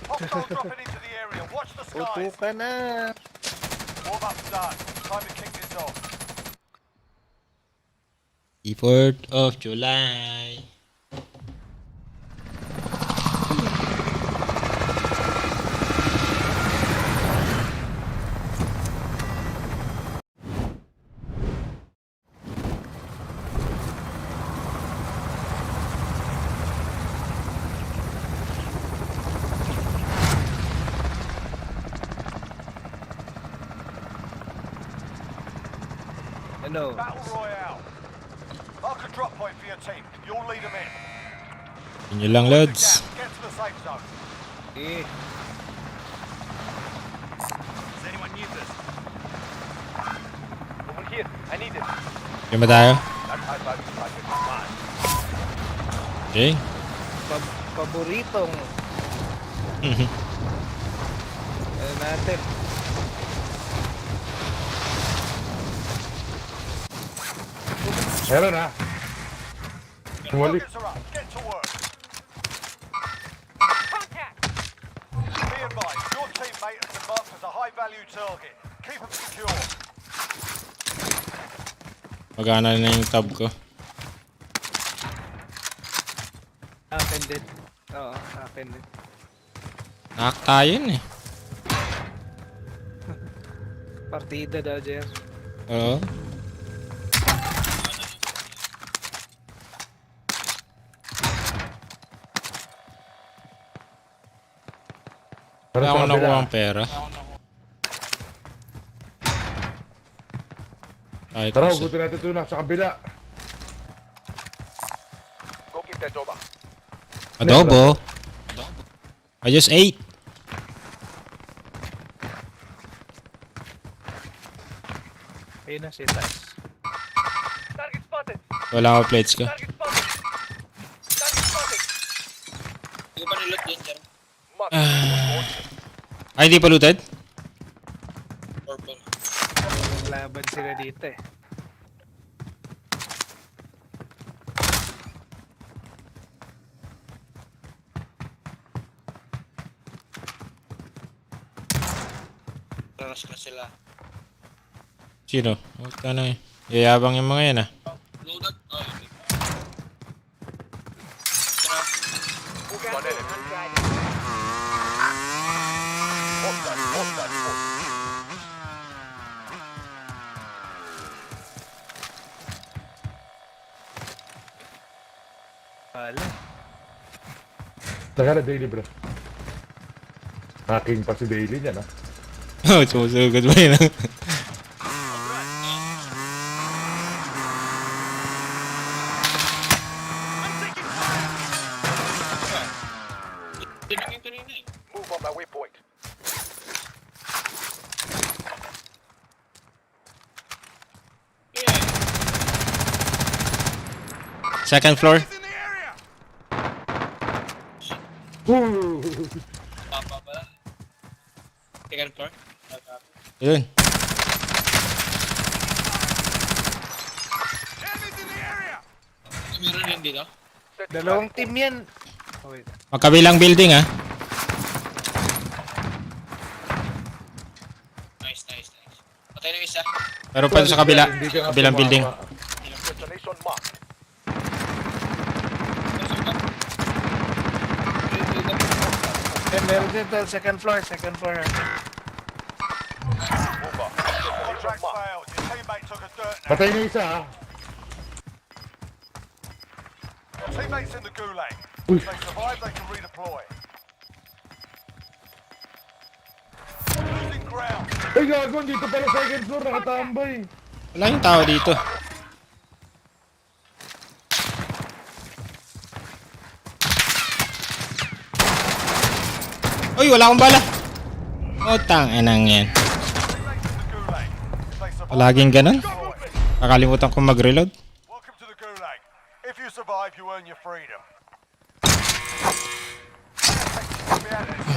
Hostile dropping into the area. Watch the skies. Tutukan na. Warm up's done. Time to kick this off. The 4th of July. Ano? Battle Royale. Mark a drop point for your team. You'll lead them in. Yun yun lang, Lods. Get to the safe zone. Eh, Does anyone need this? Over here. I need it. Yan ba tayo? That high value target is mine. Okay. paboritong. Ano natin? Meron na. Wali. Rockets are up. Get to work. Be advised, your teammate has been marked as a high-value target. Keep them secure. Magana na yung tab ko. Akin din. Oo, akin din. Knock tayo yun eh. Partida daw, Jer. Oo. Wala akong nakuha ang pera. Kahit Tara, isa. ugutin natin ito na sa kabila. Go get that over. Adobo. I just ate. Ayun na, si Taz. Target spotted. Wala ako plates ko. Target spotted. Target spotted. Hindi ko pa nilot yun, Jer. Mark. Ay, hindi pa looted? Purple. Laban sila dito eh. Raras na sila. Sino? Huwag ka na eh. Yayabang yung mga yan ah. Loaded? Oh, okay. One enemy. Hostile. Hostile. Wala. Saka na daily bro. Hacking pa si Daily niyan, ha? Oh, sumusugod ba yun? Tinang yung kanina eh. Move on my waypoint. Yeah. Second floor. He's in the area. Papa pala. Second floor. Yun. Enemies in the area. Meron din dito. Dalawang team yan. Oh, wait. Magkabilang building ah. Nice, nice, nice. Patay na yung isa. Pero pa sa kabila. Hindi ka nga Kabilang building. tumama. Destination marked. Eh, meron dito, second floor, second floor. Move on. Contract Destination marked. failed. Your teammate took a dirt nap. Patay na isa, ha? Your teammate's in the gulag. Uy. If they survive, they can redeploy. Losing ground. Ay, gagon, dito pala second floor, nakatambay. Wala yung tao dito. Uy, wala akong bala. Oh, tang-inang yan. Teammates in the gulag. If they survive, Palaging ganun. redeploy. Kakalimutan kong mag-reload. Welcome to the gulag. If you survive, you earn your freedom.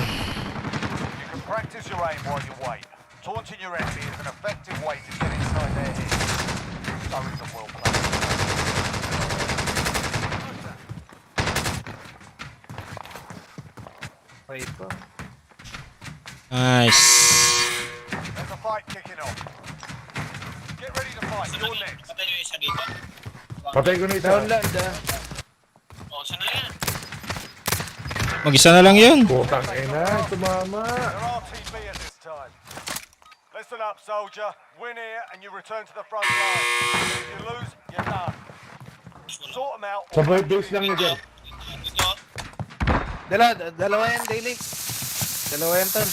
You can practice your aim while you wait. Taunting your enemy is an effective way to get inside their head. So is a well played. Wait po. Nice. There's a fight kicking off. Get ready to fight. You're next. Patay na yung isa dito. Patay ko na isa. Down lang, down. Oh, saan na yan? Mag-isa na lang yun. Putang ina, tumama. They're RTB at this time. Listen up, soldier. Win here and you return to the front line. If you lose, you're done. Sort them out. Sabay base lang niya dyan. Dito. Dalawa yan, daily. Dalawa yan, tol.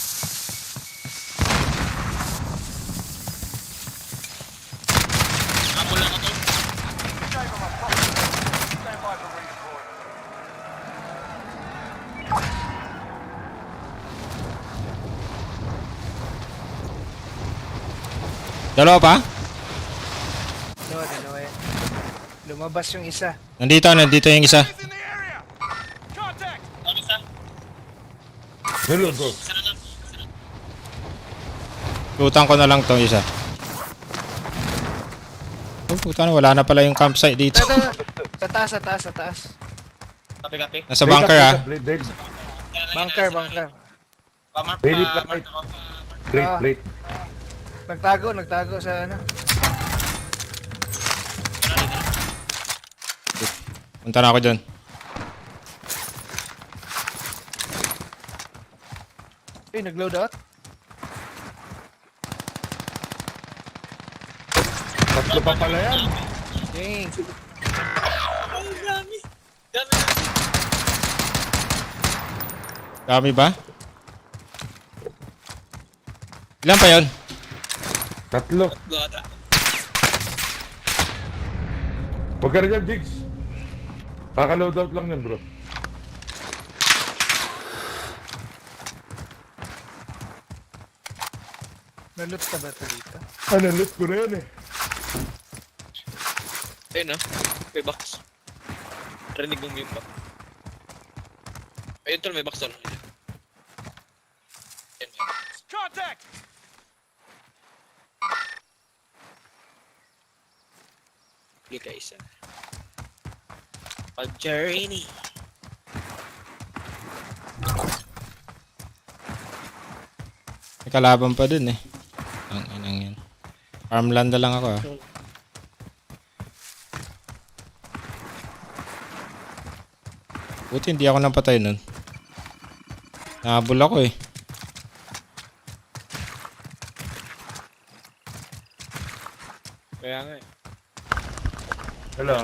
Ako lang ako. Gave them a proper. Stand by for redeployment. Dalawa pa? Dalawa yan. Lumabas yung isa. Nandito yung isa. He's in the area. Contact. Ano isa? Hello, bro. Isa na lang. Lutang ko na lang tong isa. Oh, puta na, wala na pala yung campsite dito. Sa taas. Kapi-kapi. Nasa bunker ah. Blade, blade. Bunker. Pamark Daily pa. flight. Mark ako. Plate, plate. Nagtago sa ano. Punta na ako dyan. Uy, nag-load out. Tatlo pa pala yan. Dang. Dami. Dami ba? Ilan pa yun? Tatlo. Gata. Huwag ka na dyan, Jigs. Kaka-loadout lang yan, bro. Naloot ka ba ito dito? Ano, loot ko na yan eh. Ayun ah. May box. Rinig mo yung box. Ayun tol, may box tol. Ayun, may box. Contact. Huli ka isa. Pag-journey. May kalaban pa dun eh. Ang inang yan. Farmland na lang ako ah. Buti hindi ako napatay nun. Nahabol ako eh. Kaya nga eh. Hello.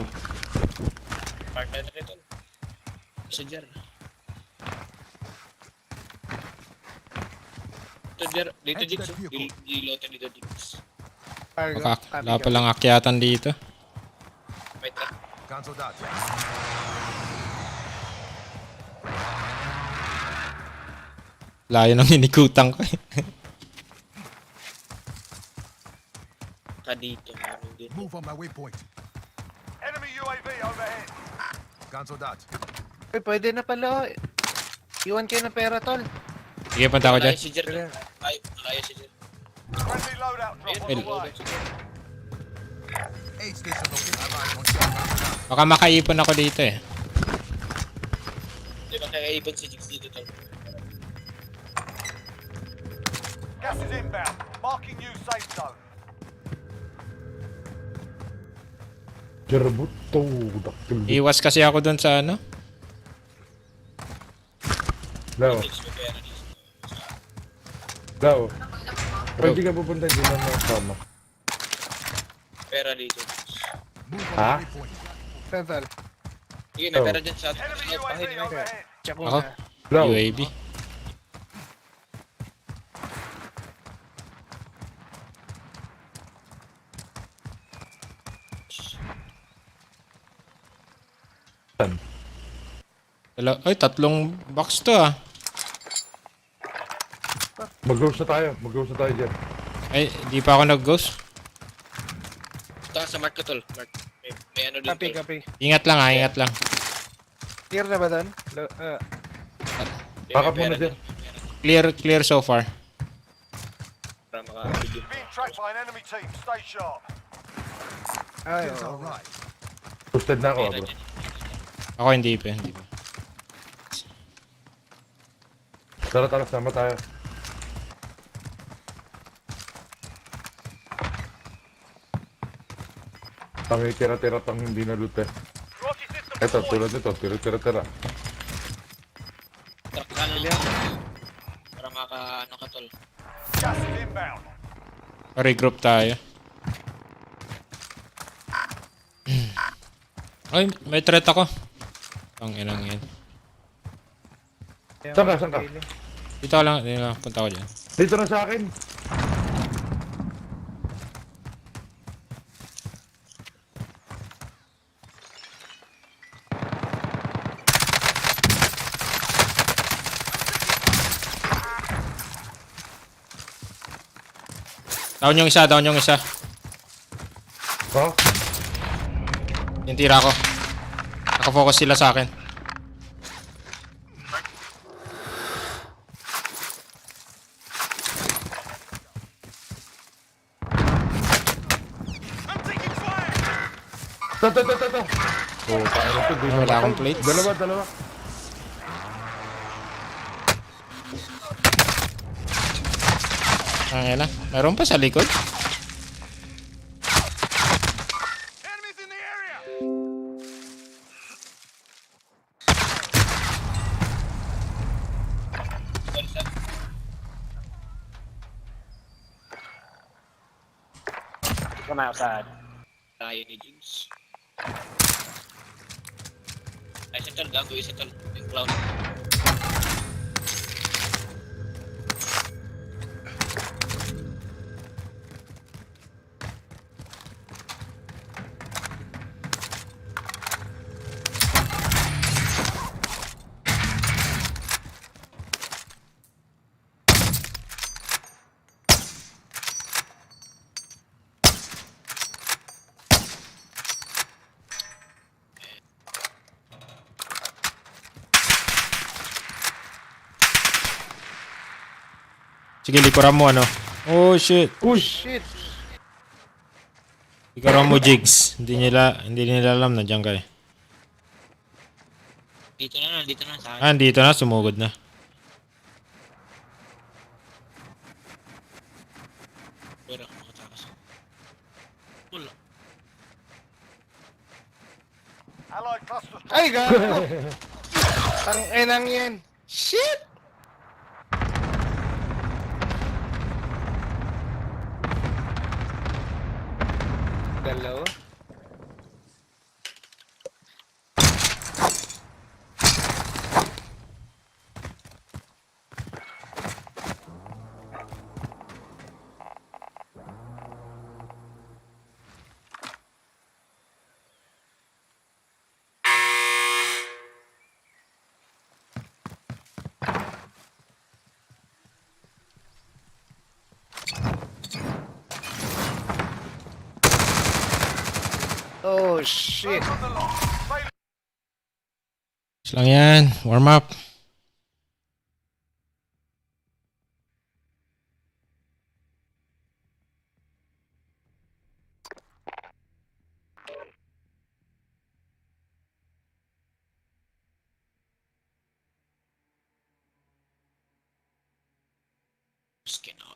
Partner na rin tol. Sa jar. Dito jar. Dito Jigs. Dilote dito Jigs. Cargo. Wala palang akyatan dito. May truck. Cancel that. Layo ng inikutan ko eh. Ka dito. Meron dito. Move on my waypoint. Enemy UAV overhead. Cancel that. Uy, pwede na pala. Iwan kayo ng pera, tol. Sige, punta ako dyan. Malayo si jar. Malayo si jar. Friendly loadout drop on the way. Aid station located. Arrive on track. Baka makaipon ako dito eh. Di ba kaya ibon si Jigs dito tol? Gas is inbound. Marking new safe zone. Jerbuto. Daktil. Iwas kasi ako dun sa ano. Lao. Jigs may pera dito. Lao. Pwede ka pupunta dyan na sama. Pera dito. Jigs. Move on Ha? my waypoint. Saan, tol? Sige, may Oh. pera dyan sa Enemy south. Pahin UAV mo. overhead. Check mo Ako? na. Lao. UAV. Ay, tatlong box to ah. Mag-ghost na tayo. Mag-ghost na tayo dyan. Ay, di pa ako nag-ghost. Ito sa mark ko tol. Mark. May ano dito. Copy. Ingat lang ah, ingat lang. Clear na ba doon? Backup muna dyan. Clear so far. Para makakabigyan. Being tracked by an enemy team. Stay sharp. Ay, It's oo. alright. Boosted na ako, bro. Ako hindi pa, hindi pa. Tara, sama tayo. Kami tira-tira pang hindi na loot eh. Roger system Eto, deployed. tulad nito, tira-tira. Truck ka lang. Para ano ka tol. Gas is inbound. Regroup tayo. Ay, may threat ako. Ang inang yan. Saan ka? Dito lang, punta ko dyan. Dito na sa akin. Down yung isa. Ha? Yung tira ko. Nakafocus sila sa akin. I'm taking fire! Ta. Oh, paano to? Di Wala na akong matay. plates. Dalawa. Ang ina. Meron pa sa likod. Enemies in the area! Come outside. Tayo ni Jigs. Ay, isa tol. Gago, isa tol. Yung clown. Sige, likuran mo ano. Oh shit. Oh shit! Likuran mo Jigs. Hindi nila alam na dyan ka eh. Dito na sa akin. Ah, dito na. Sumugod na. Pero ako makatakas. Wala. Allied cluster strike. Ay, gago! Ang enang yan! Shit! Dalawa? Oh shit! On the line. Fail Is lang yan. Warm up. Skin off.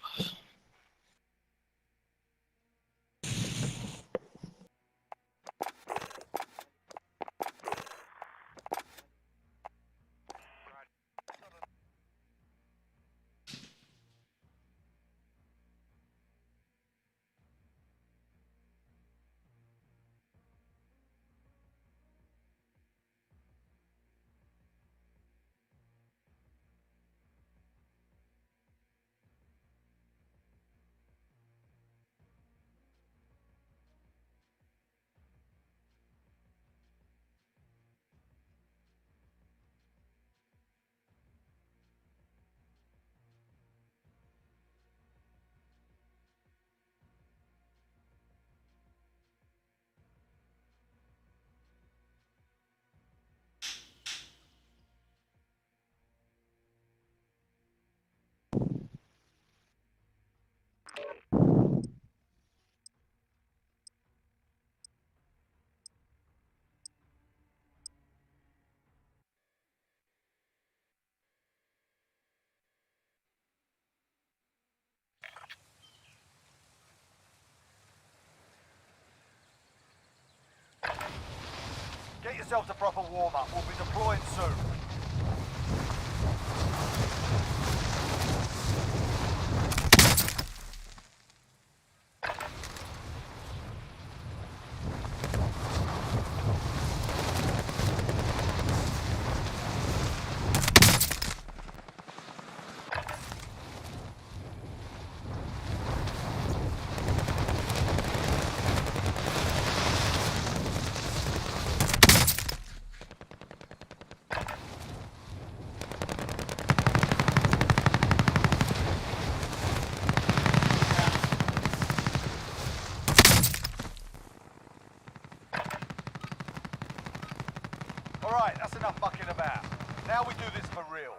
yourself to proper warm-up. We'll be deploying soon. Alright, that's enough mucking about. Now we do this for real.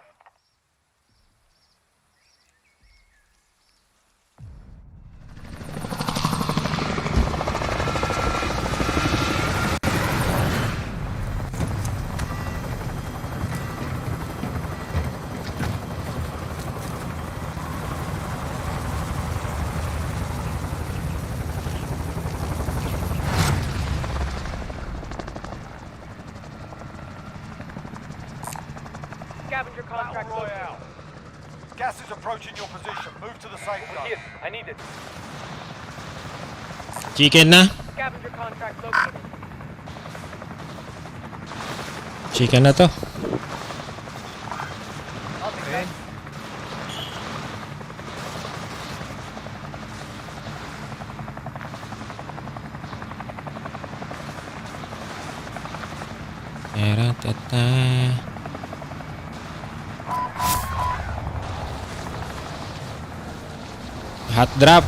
Scavenger contract Battle located. Royale. Gas is approaching your position. Move to the safe zone. Here, I need it. Chicken na. Scavenger contract located. Chicken na to. I'll take that. Tara-tata. Hot drop.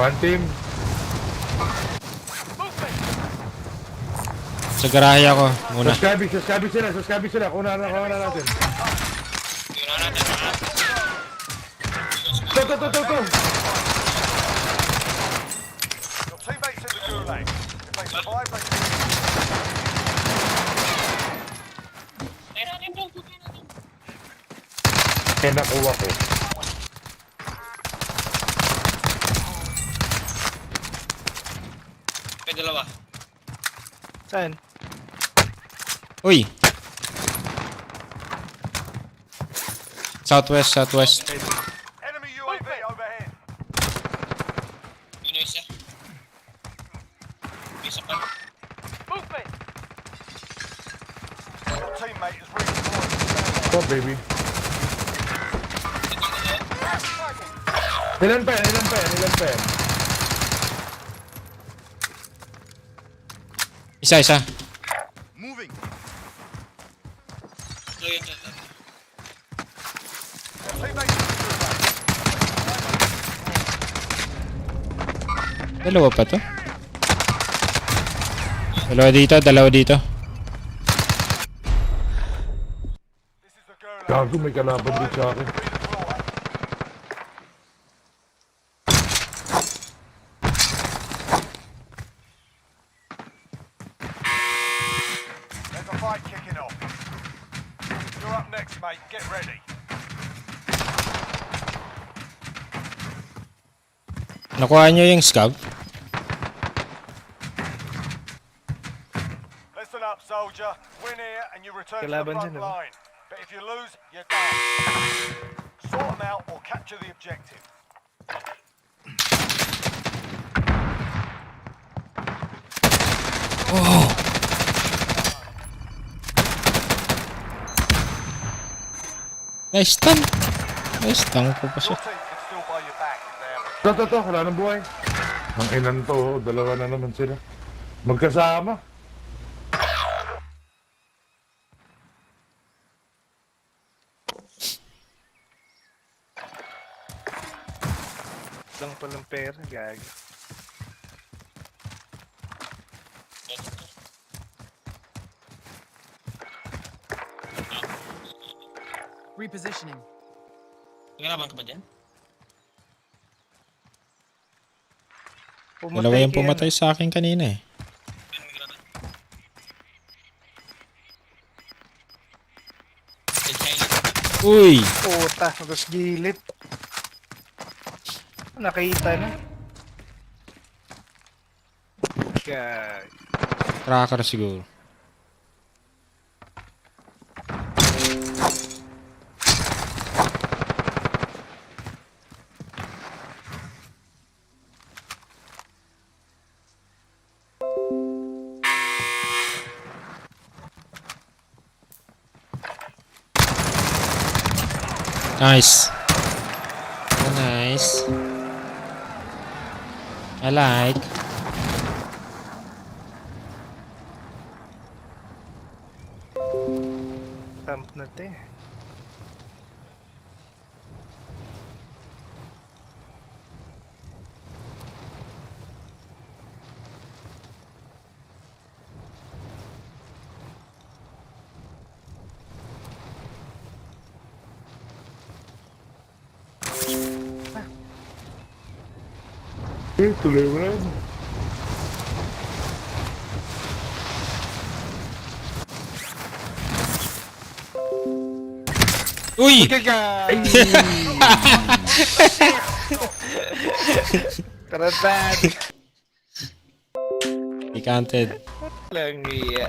One team. Sa garahe ako muna. Sa scabbage sila. Kuna na natin. Yun na natin. To. Your teammates in the gulag. If they survive, they Tayo natin bro, tayo natin. Kaya nakuha ko. May dalawa. Saan? Uy. Southwest. enemy UAV overhead. Yun yung isa. Isa pa. Movement! Your teammate is redeployed. To, baby. Ilan pa yan? Isa. Moving. So yun yun. Your teammate is in the gulag. Dalawa pa to. Dalawa dito. This is the gulag. Gago, may kalaban din sa akin. Redeploy. There's a fight kicking off. You're up next, mate. Get ready. Nakuha nyo yung scav? Listen up, soldier. Win here and you return to the Kalaban front dyan, diba? line. But if you lose, you're done. Sort them out or capture the objective. Nice stun ko pa siya. Your team can still buy your back if they have a To. Wala nang buhay. Ang inan to, dalawa na naman sila. Magkasama. Lang palang pera, gagi. Repositioning. Nagalaban ka ba dyan? Dalawa yung pumatay sa akin kanina eh. Uy! Puta, tapos gilid. Nakita na. God. Tracker siguro. Nice. Oh, nice. I like. Tamp na te. Tuloy mo na yun. Uy! Gagay! Tarantad! He counted. Lang iya.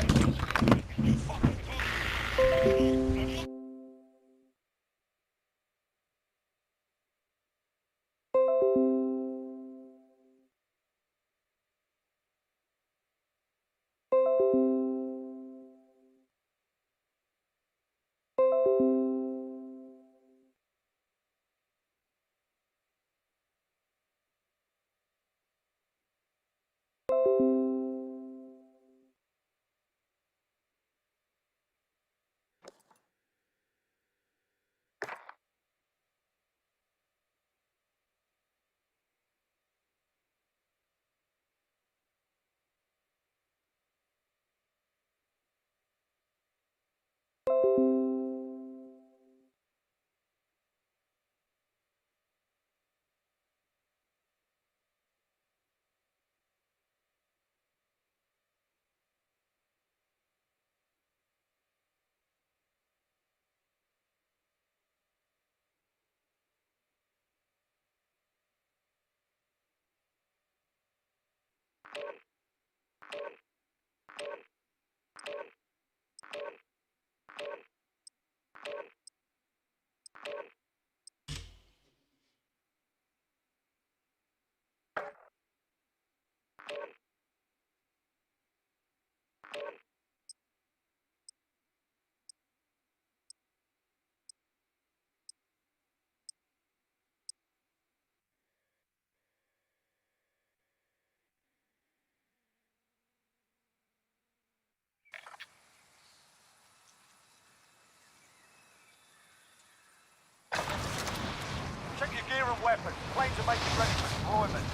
Check your gear and weapons. Planes are making ready for deployment.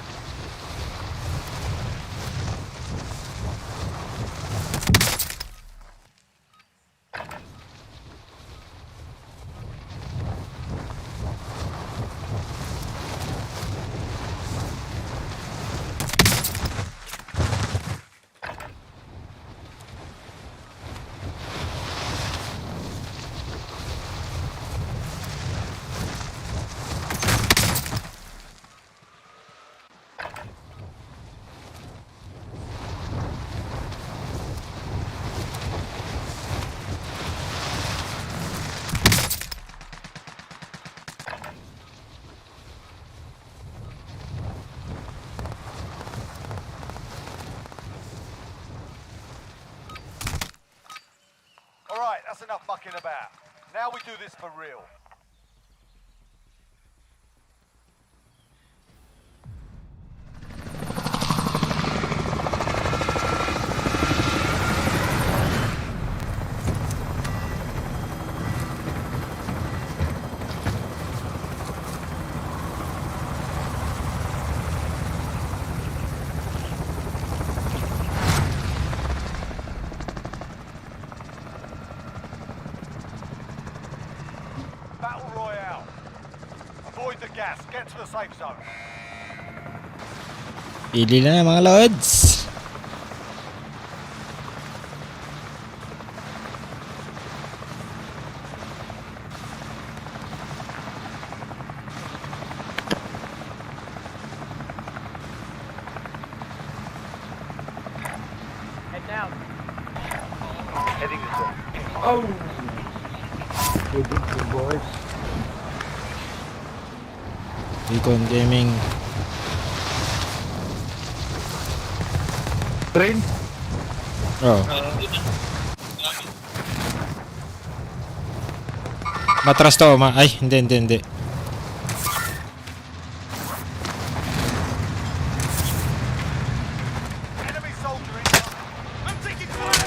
All right, that's enough mucking about. Now we do this for real. Battle Royale. Avoid the gas. Get to the safe zone. Pili na mga lods. out. Heading this way. Good, good boys. Recon Gaming. Train? Oh. Matras to, ay, hindi. Enemy soldier in. I'm taking fire!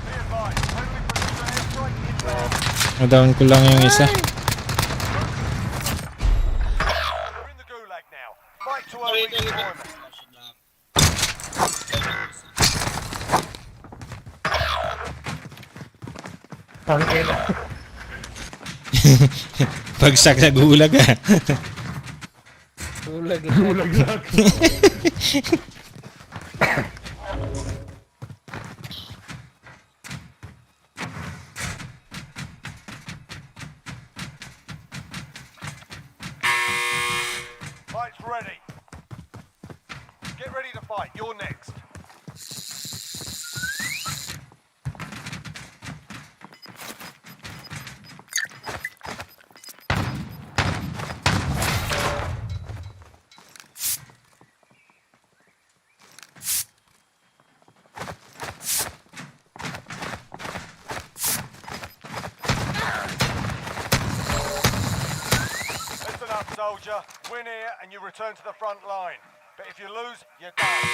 Be advised, enemy precision airstrike inbound. Na-down ko lang yung isa. We're in the gulag now. Fight to our redeployment. Ang ina. Bagsak sa gulag ah. Tulag. Gulag lahat. Fight's ready. Get ready to fight. You're next. Listen up, soldier. Win here and you return to the front line. But if you lose, you're done.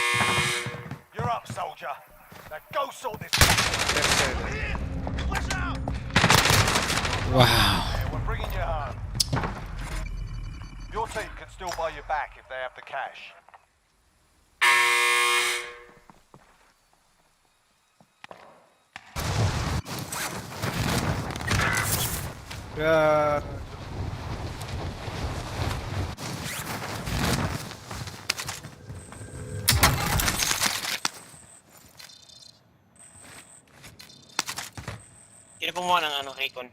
You're up, soldier. Now go sort this. Watch out! Wow. Yeah, we're bringing you home. Your team can still buy you back if they have the cash. Yeah. Sino kumuha ng ano, Recon?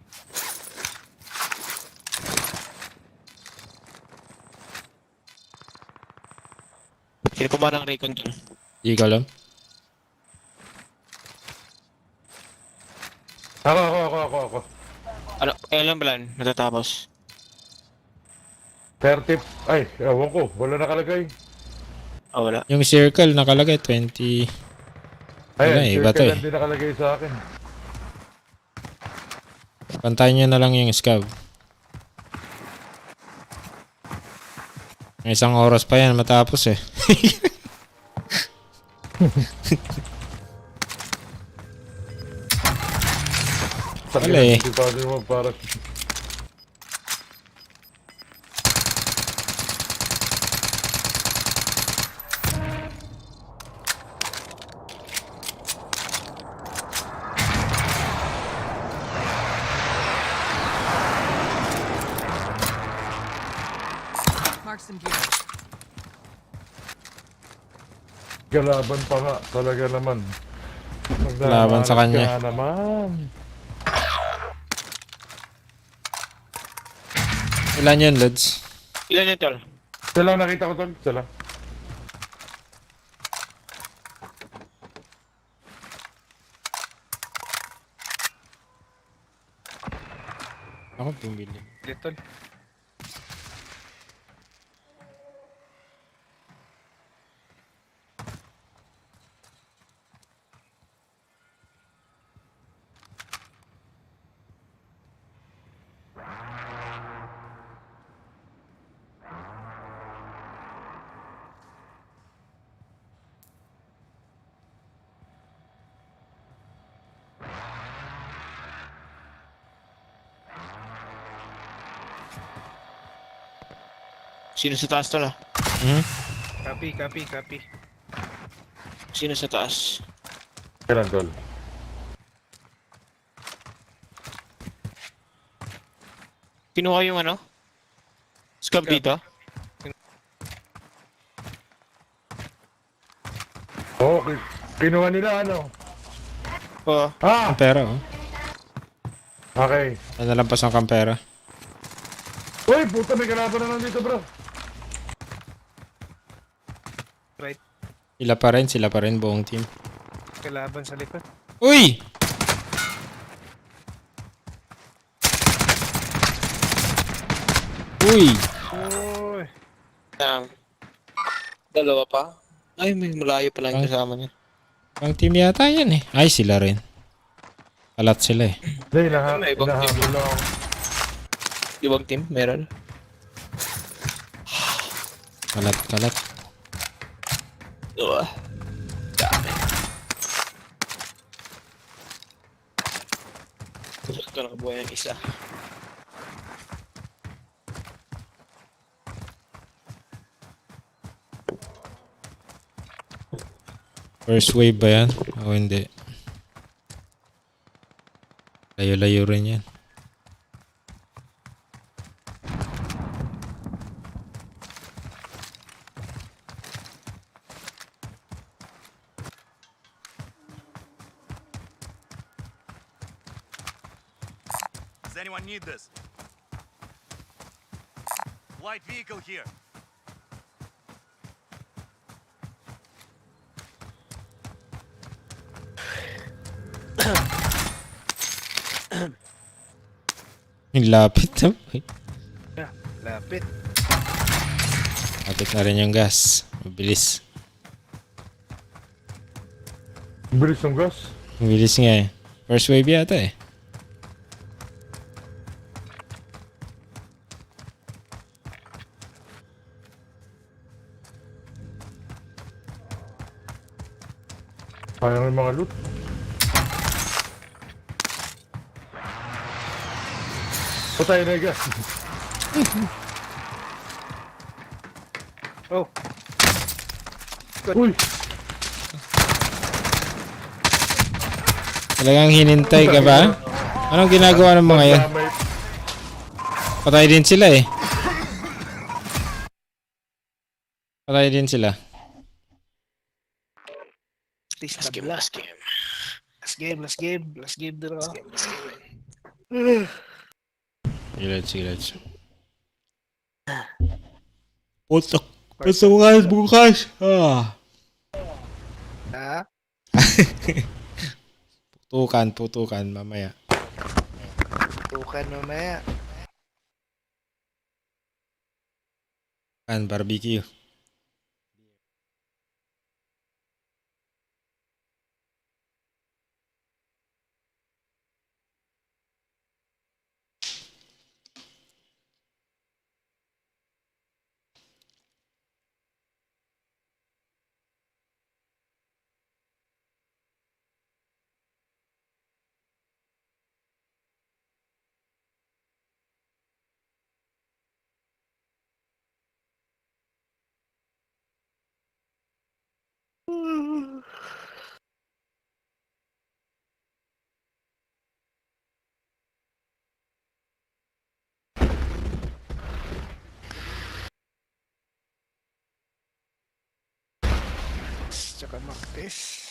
Sino kumuha ng Recon dun? Di ko alam. Ako. Ano, kailan ba lang natatapos? 30. Ay, ewan ko. Wala nakalagay. Oh, wala. Yung circle nakalagay 20. Wala eh, iba to circle eh. lang din nakalagay sa akin. Pantayin nyo na lang yung scav. May isang oras pa yan matapos eh. Wala eh. Hindi pa din mo para... Mark some gear. Galaban pa nga. Talaga naman. Laban sa kanya. Magdamalas ka nga naman. Ilan yun, Lods? Ilan yun, tol? Isa lang nakita ko tol. Isa lang. Ako bumili. Little. Sino sa taas, tol, ah? Hmm? Copy. Sino sa taas? Kailan tol? Kinuha yung ano? Scab dito? Oo, kinuha nila ano? Oo. Ah! Kampera oh. Okay. Nalampas ng kampera. Uy, puta may kalaban na nandito bro. Right. Sila pa rin buong team. Kalaban sa likod. Uy! Uy! Uy. Dalawa pa? Ay, may malayo pala yung Ah. kasama niya. Ang team yata yan eh. Ay, sila rin. Kalat sila eh. Hindi, May ibang team. hinahabol lang ako. Ibang team, meron. Kalat. Dami. Ito nakabuhay ang isa. First wave ba yan? O hindi? Layo-layo rin yan. Does anyone need this? Light vehicle here. Yung lapit na. Lapit. Lapit na rin yung gas. Mabilis. Ang bilis ng gas. Mabilis nga eh. First wave yata eh. Sayang yung mga loot. Patay na yung gas. Oh. Uy! Talagang hinintay ka ba? Anong ginagawa ng mga yan? Damay. Patay din sila eh. Patay din sila. Last game. Last game. Last game dito. Sige. Putok bukas. Ha? Putukan mamaya. Tukan mamaya. Kan barbecue. Tsaka Martes.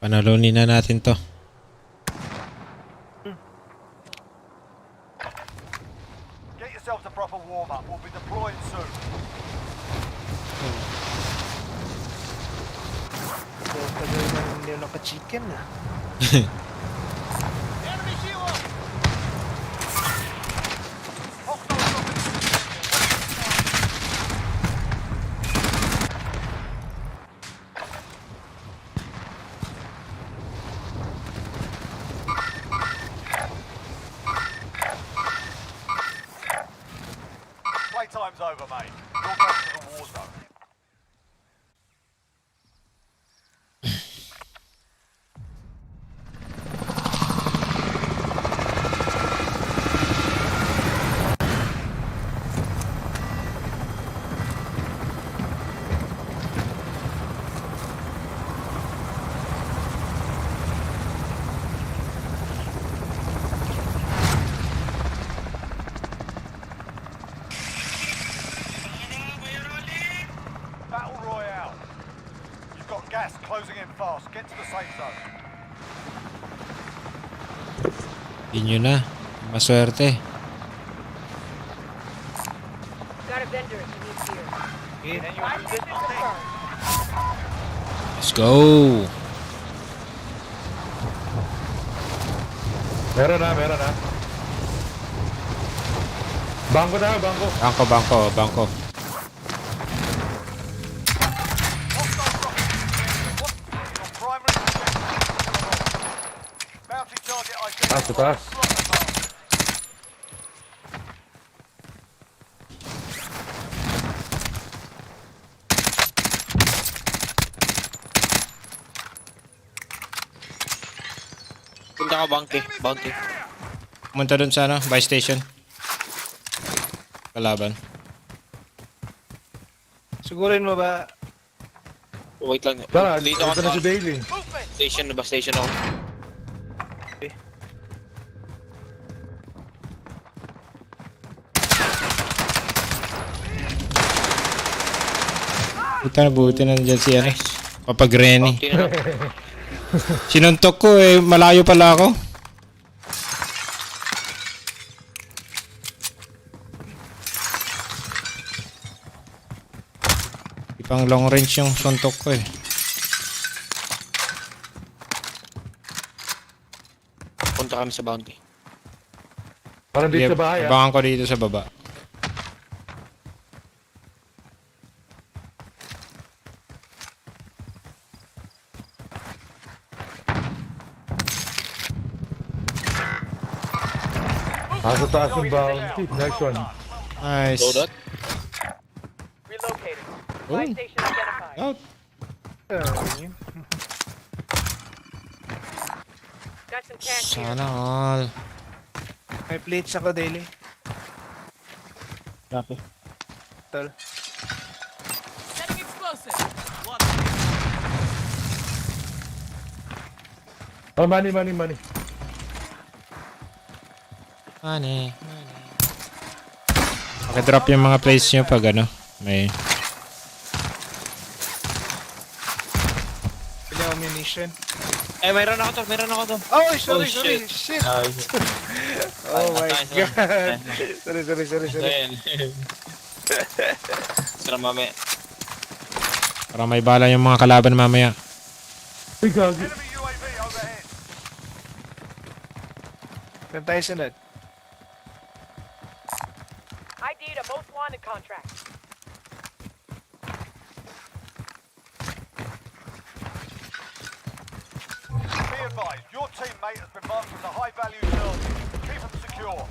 Panalunin na natin to. Get yourselves a proper warm-up. We'll be deploying soon. Tagal na hindi naka-chicken ah. Enemy hero! Hostile Playtime's over, mate. You're going to the war zone. fast. Get to the safe zone. Hindi nyo na. Maswerte. Got a vendor if you need gear. Okay. Let's go. Meron na, meron na. Bangko na, bangko. Bangko. Hostile rocket. Your primary objective. Bounty target identified. Sa taas. Slot the target. Punta ka bounty. Pumunta dun sa ano, buy station. Kalaban. Sigurin mo ba? Wait lang. Tara, Dito ito na ako si Bailey. station na ba? Station ako. Buti na dyan si ano. Papag Renny. Bounty na lang. Sinuntok ko eh, malayo pala ako. Ipang long range yung suntok ko eh. Punta kami sa bounty. Parang dito Sige, sa bahay, ah. abangan ko dito sa baba. Sa taas yung bounty. Next one. Nice. Loadout? Relocating. Oh. Buy station identified. Out. Got some cash here. Sana all. May plates ako daily. Grabe. Tol. Setting explosive. Oh, money. Money. Pakidrop yung mga plays nyo pag ano. May Pili ammunition. Eh, mayroon ako to. Oh, sorry. shit. Shit. Ay, Oh my nice, god. nice. Sorry. Ayan. Sarap mamaya. para may bala yung mga kalaban mamaya. Uy, gagi. Enemy UAV overhead. Saan tayo sunod? ID to most wanted contract. Be advised, your teammate has been marked as a high-value target. Keep them secure.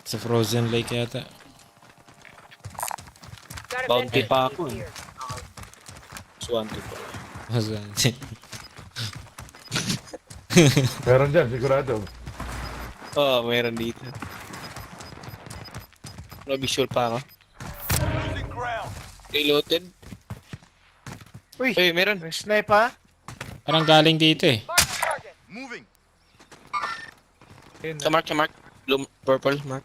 Sa Frozen Lake yata. Got a Bounty vendor pa if ako you need eh. gear. Swanty po. Meron dyan, sigurado. Oh, mayroon dito. No visual pa ako. Losing ground. Reloaded. Uy, Uy, meron. may snipe ha? Parang galing dito eh. Mark the target. Moving. Ayun Sa na. mark. Blue, purple, mark.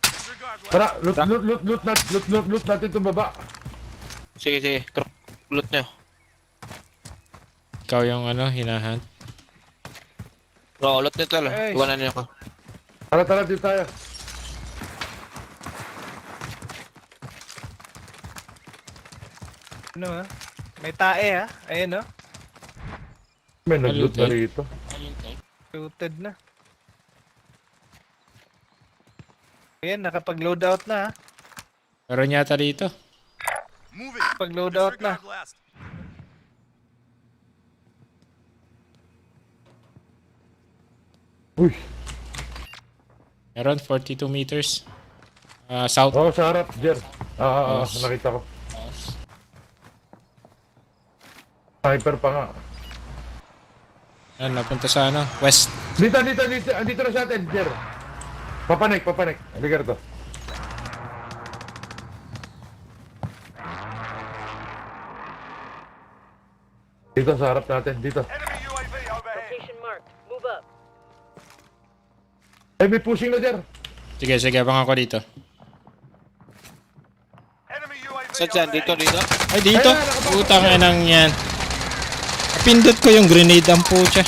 Disregard left. Tara, loot natin itong baba. Sige. Loot nyo. Ikaw yung ano, hinahunt. Oo, loot nyo tala. Ay. Iwanan nyo ako. Tara, dito tayo. Ano ha? May tae ha? Ayun oh. May nag-loot na Malute. rito. Looted na. Ayan, nakapag-load out na ha. Meron yata dito. Moving. Pag-load out na. Disregard last. Uy, Meron 42 meters. South. oh, sa harap, Jer. Yes. Nakita ko. Sniper pa nga. Yan, napunta sa ano, west. Dito na sa atin, Jer. Papanik. Halika rito. Dito sa harap natin, dito. Enemy UAV overhead. Location marked. Ay, may pushing na dyan. Sige, sige, abang ako dito. Enemy UAV Saan dyan? Dito, overhead. dito. Ay, dito! Putang inang yan. Pindot ko yung grenade ang pucha.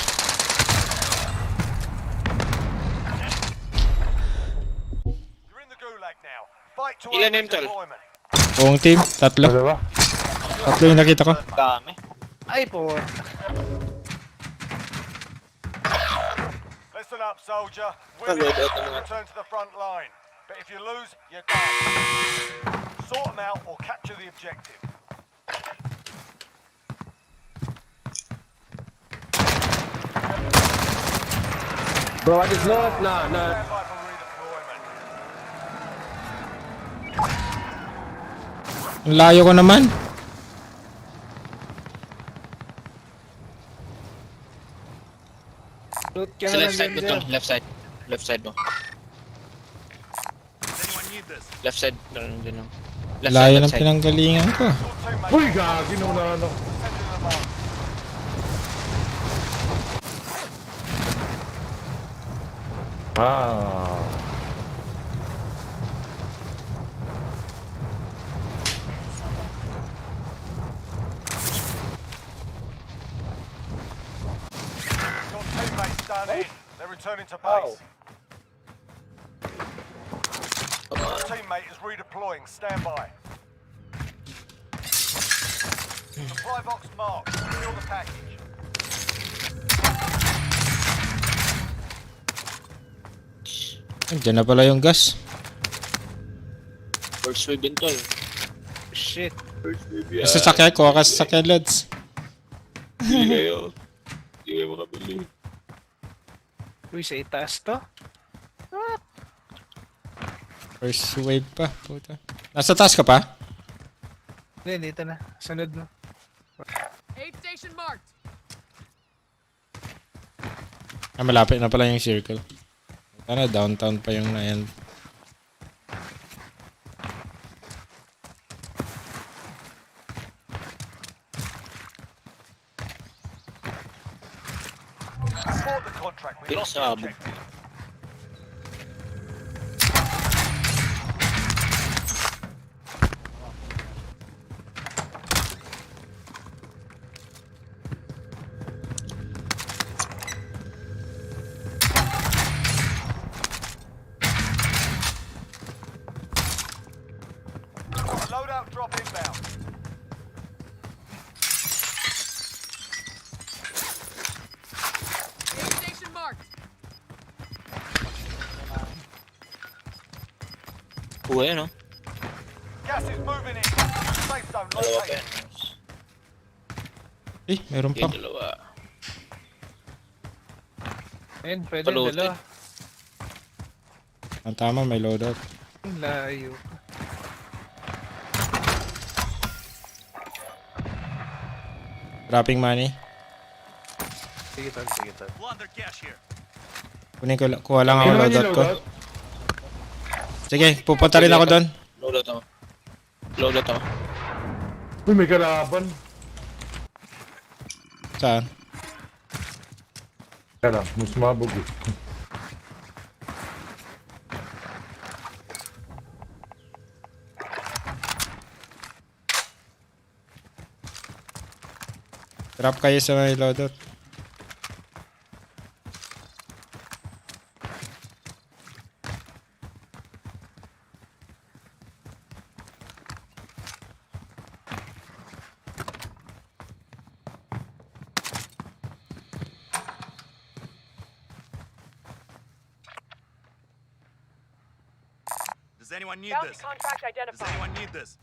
You're in the gulag now. Fight to Ilan end yung tol? deployment. Buong team, tatlo. Dalawa. Tatlo yung nakita ko. Dami. Ay po. Listen up, soldier. Ah, Win it load out and na nga. return to the front line. But if you lose, you're done. Sort them out or capture the objective. Bro, I just lost. Nah. Stand by for redeployment. Ang layo ko naman. Loot ka Sa na left side mo, lang tol. dyan. Left side. Left side mo. Does anyone need this? Left side. Dun lang. Left Layo side, ng left side. pinanggalingan ko. Your teammate Uy, gagi nung na ano. sending them on. Ah. Your teammates done in. They're returning to base. Your teammate is redeploying. Stand by. Supply box marked. Secure the package. Diyan na pala yung gas. First wave din, tol. Shit. First wave yan. Sasakyan ko, sasakyan lads. Hindi kayo. Hindi kayo makabili. Uy, sa itaas to. First wave pa, puta. Nasa taas ka pa? Hindi, dito na. Sunod mo. Aid station marked. Ah, malapit na pala yung circle. Sana downtown pa yung na-end. Support the contract. We Yes, lost the objective. Loadout drop inbound. Aid station marked. Uwe, no? Gas is moving in. Safe zone Dalawa pa located. yan. Eh, meron pa. Yung dalawa. Ayun, pwede Palutin. dalawa. Ang tama, may loadout. Ang layo. Dropping money. Sige tol, sige tol. Plunder cash here. Kunin ko, kuha lang ako Kinuha niyo loadout ko. loadout? Sige, pupunta rin ako doon. Loadout ako. Loadout ako. Uy, may kalaban. Saan? Kaya lang, mas mabog eh. Drop kayo sa may loadout. Does anyone need Bounty this? contract Does identified. anyone need this?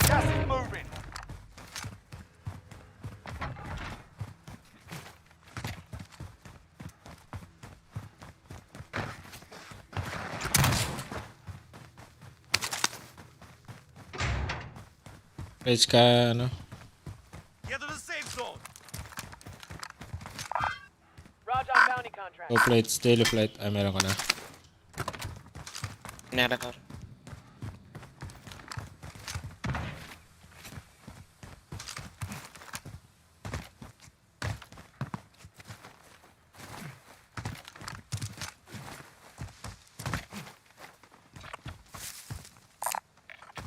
Gas is moving. Page ka, ano? Get to the safe zone. Roger on bounty contract. Go flights, daily flight. Ay, meron ka na. Generator.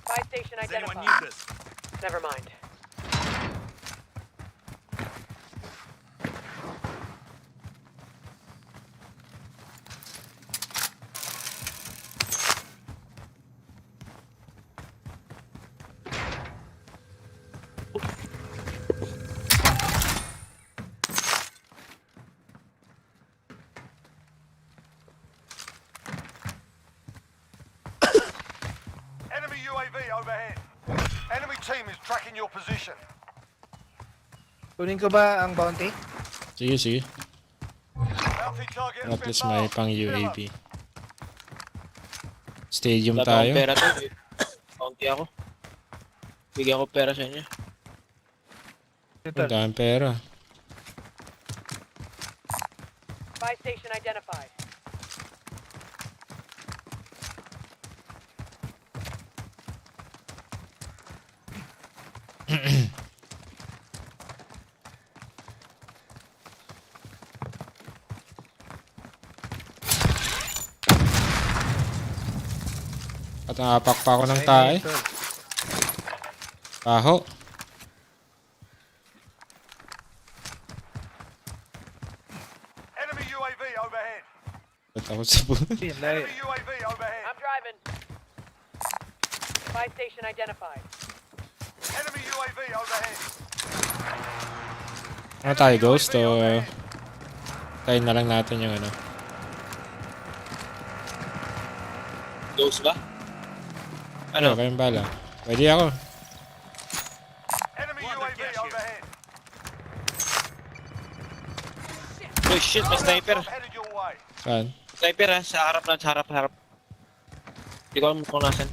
Buy station Does anyone identified. need this? Never mind. Enemy UAV overhead. Enemy team is tracking your position. Kunin ko ba ang bounty? Sige, sige. Bounty target has At been least may marked. pang Fill up. UAV. Stadium Wala pa akong tayo. pera to. Bounty ako. Bigyan ko pera sa inyo. Ang daming pera. Buy station identified. At nakapak pa ako ng tae. Paho. Enemy UAV overhead. Ba't ako sa buhay? Yun, layo. Enemy UAV overhead. I'm driving. Buy station identified. Enemy UAV overhead. Ano tayo, Ghost? O tayo na lang natin yung ano. Ghost ba? Ano, kayong bala. Pwede ako. Enemy One UAV get here. overhead. Oh shit, may sniper. Headed your way. Saan? Sniper ha, sa harap lang, sa harap. Hindi ko alam kung nasan.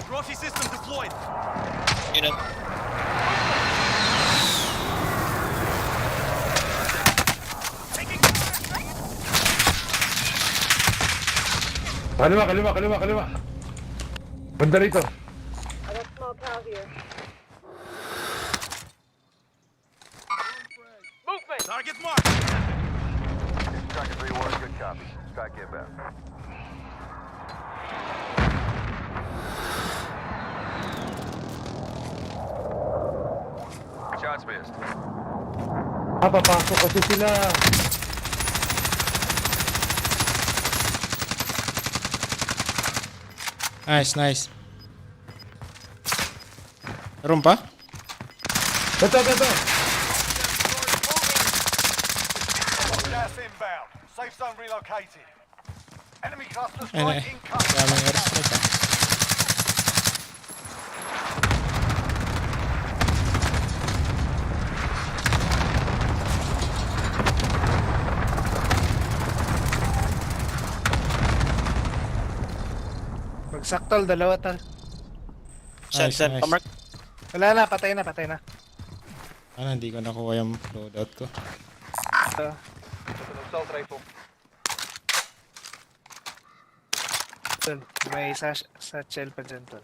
Trophy system deployed. Yun ang... Kaliwa. Banda rito. I got small cow here. Movement! Target marked. Tracker 3-1, good copy. Strike inbound. Shots missed. Papasok kasi sila. Nice. Meron pa? Ito. Gas inbound. Safe zone relocated. Enemy cluster Ay, strike incoming. daming airstrike ah. Magsaktol, dalawa tal. Saan, pamark? Wala na, patay na. Ano, hindi ko nakuha yung loadout ko. Ito. Assault rifle. Tol, may satchel pa dyan, tol.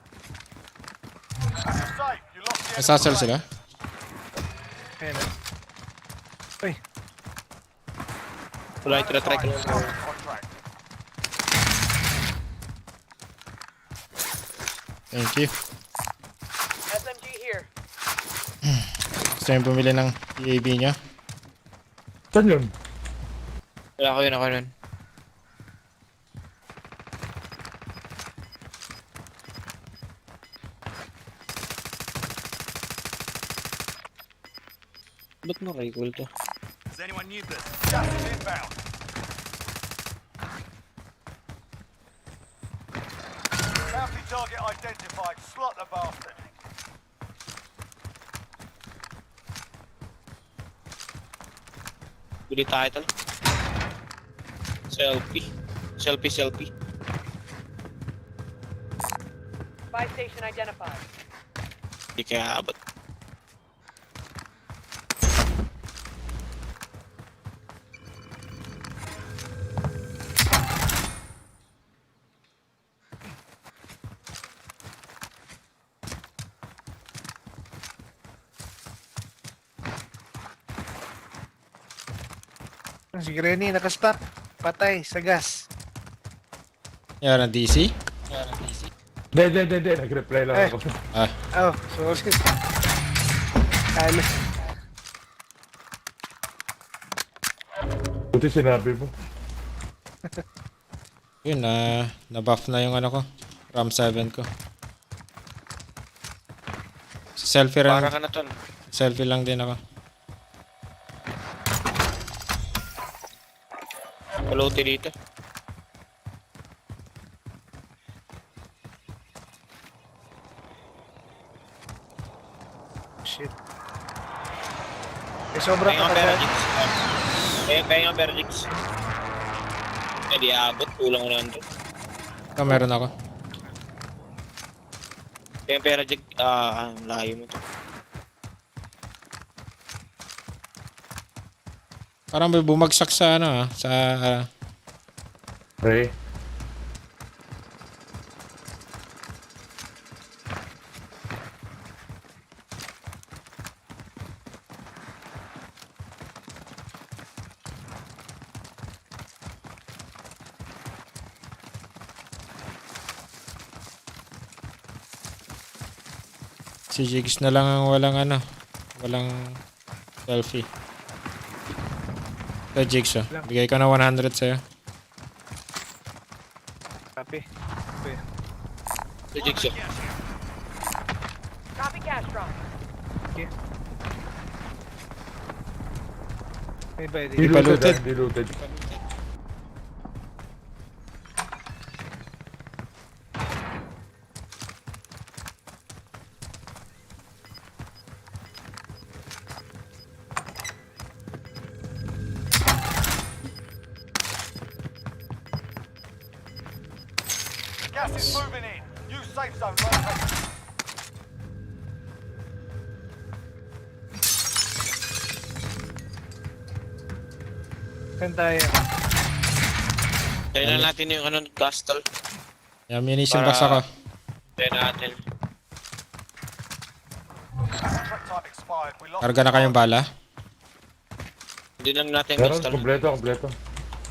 Safe. You lost the enemy Nasasal flag. sila? Ayun na. Uy, Wala yung tira-try ko lang. Contract. Thank you. SMG here. Gusto nyo bumili ng UAV nyo? Saan yun? Wala ko yun. Ba't mo recall to? Does anyone need this? Gas is inbound. Bounty target identified. Slot the bastard. Bili tayo tol. Selfie. Buy station identified. Hindi kaya abot. Si Granny nakastop. Patay sa gas. Yan ang DC. Hindi. Nag-reply lang Eh. ako. Oh, sorry. Ano? Buti sinabi mo. Yun, na-buff na yung ano ko. RAM 7 ko. Selfie Para lang. ka na tol. Selfie lang din ako. Palote dito. Shit. Eh, sobrang Kaya nga katagal. Perjix. Kaya nga Perjix. Eh di abot. Kulang 100. Ito meron ako. Kaya Perjix. Layo mo to. Parang may bumagsak sa ano sa Ray. si Jigs na lang ang walang selfie. Ito Jigs oh. Bigay ko na 100 sa'yo. Copy. Perjix yun. Copy cash drop. May bayad. Di pa looted. Diluted. Gas is moving in. New safe zone located. Saan tayo? Kaya na natin yung castle. Yung munition box Para- ako. Kaya natin. Contract time expired. We lost. Karga na kayong bala. Hindi lang natin Meron, castle. kompleto. Kompleto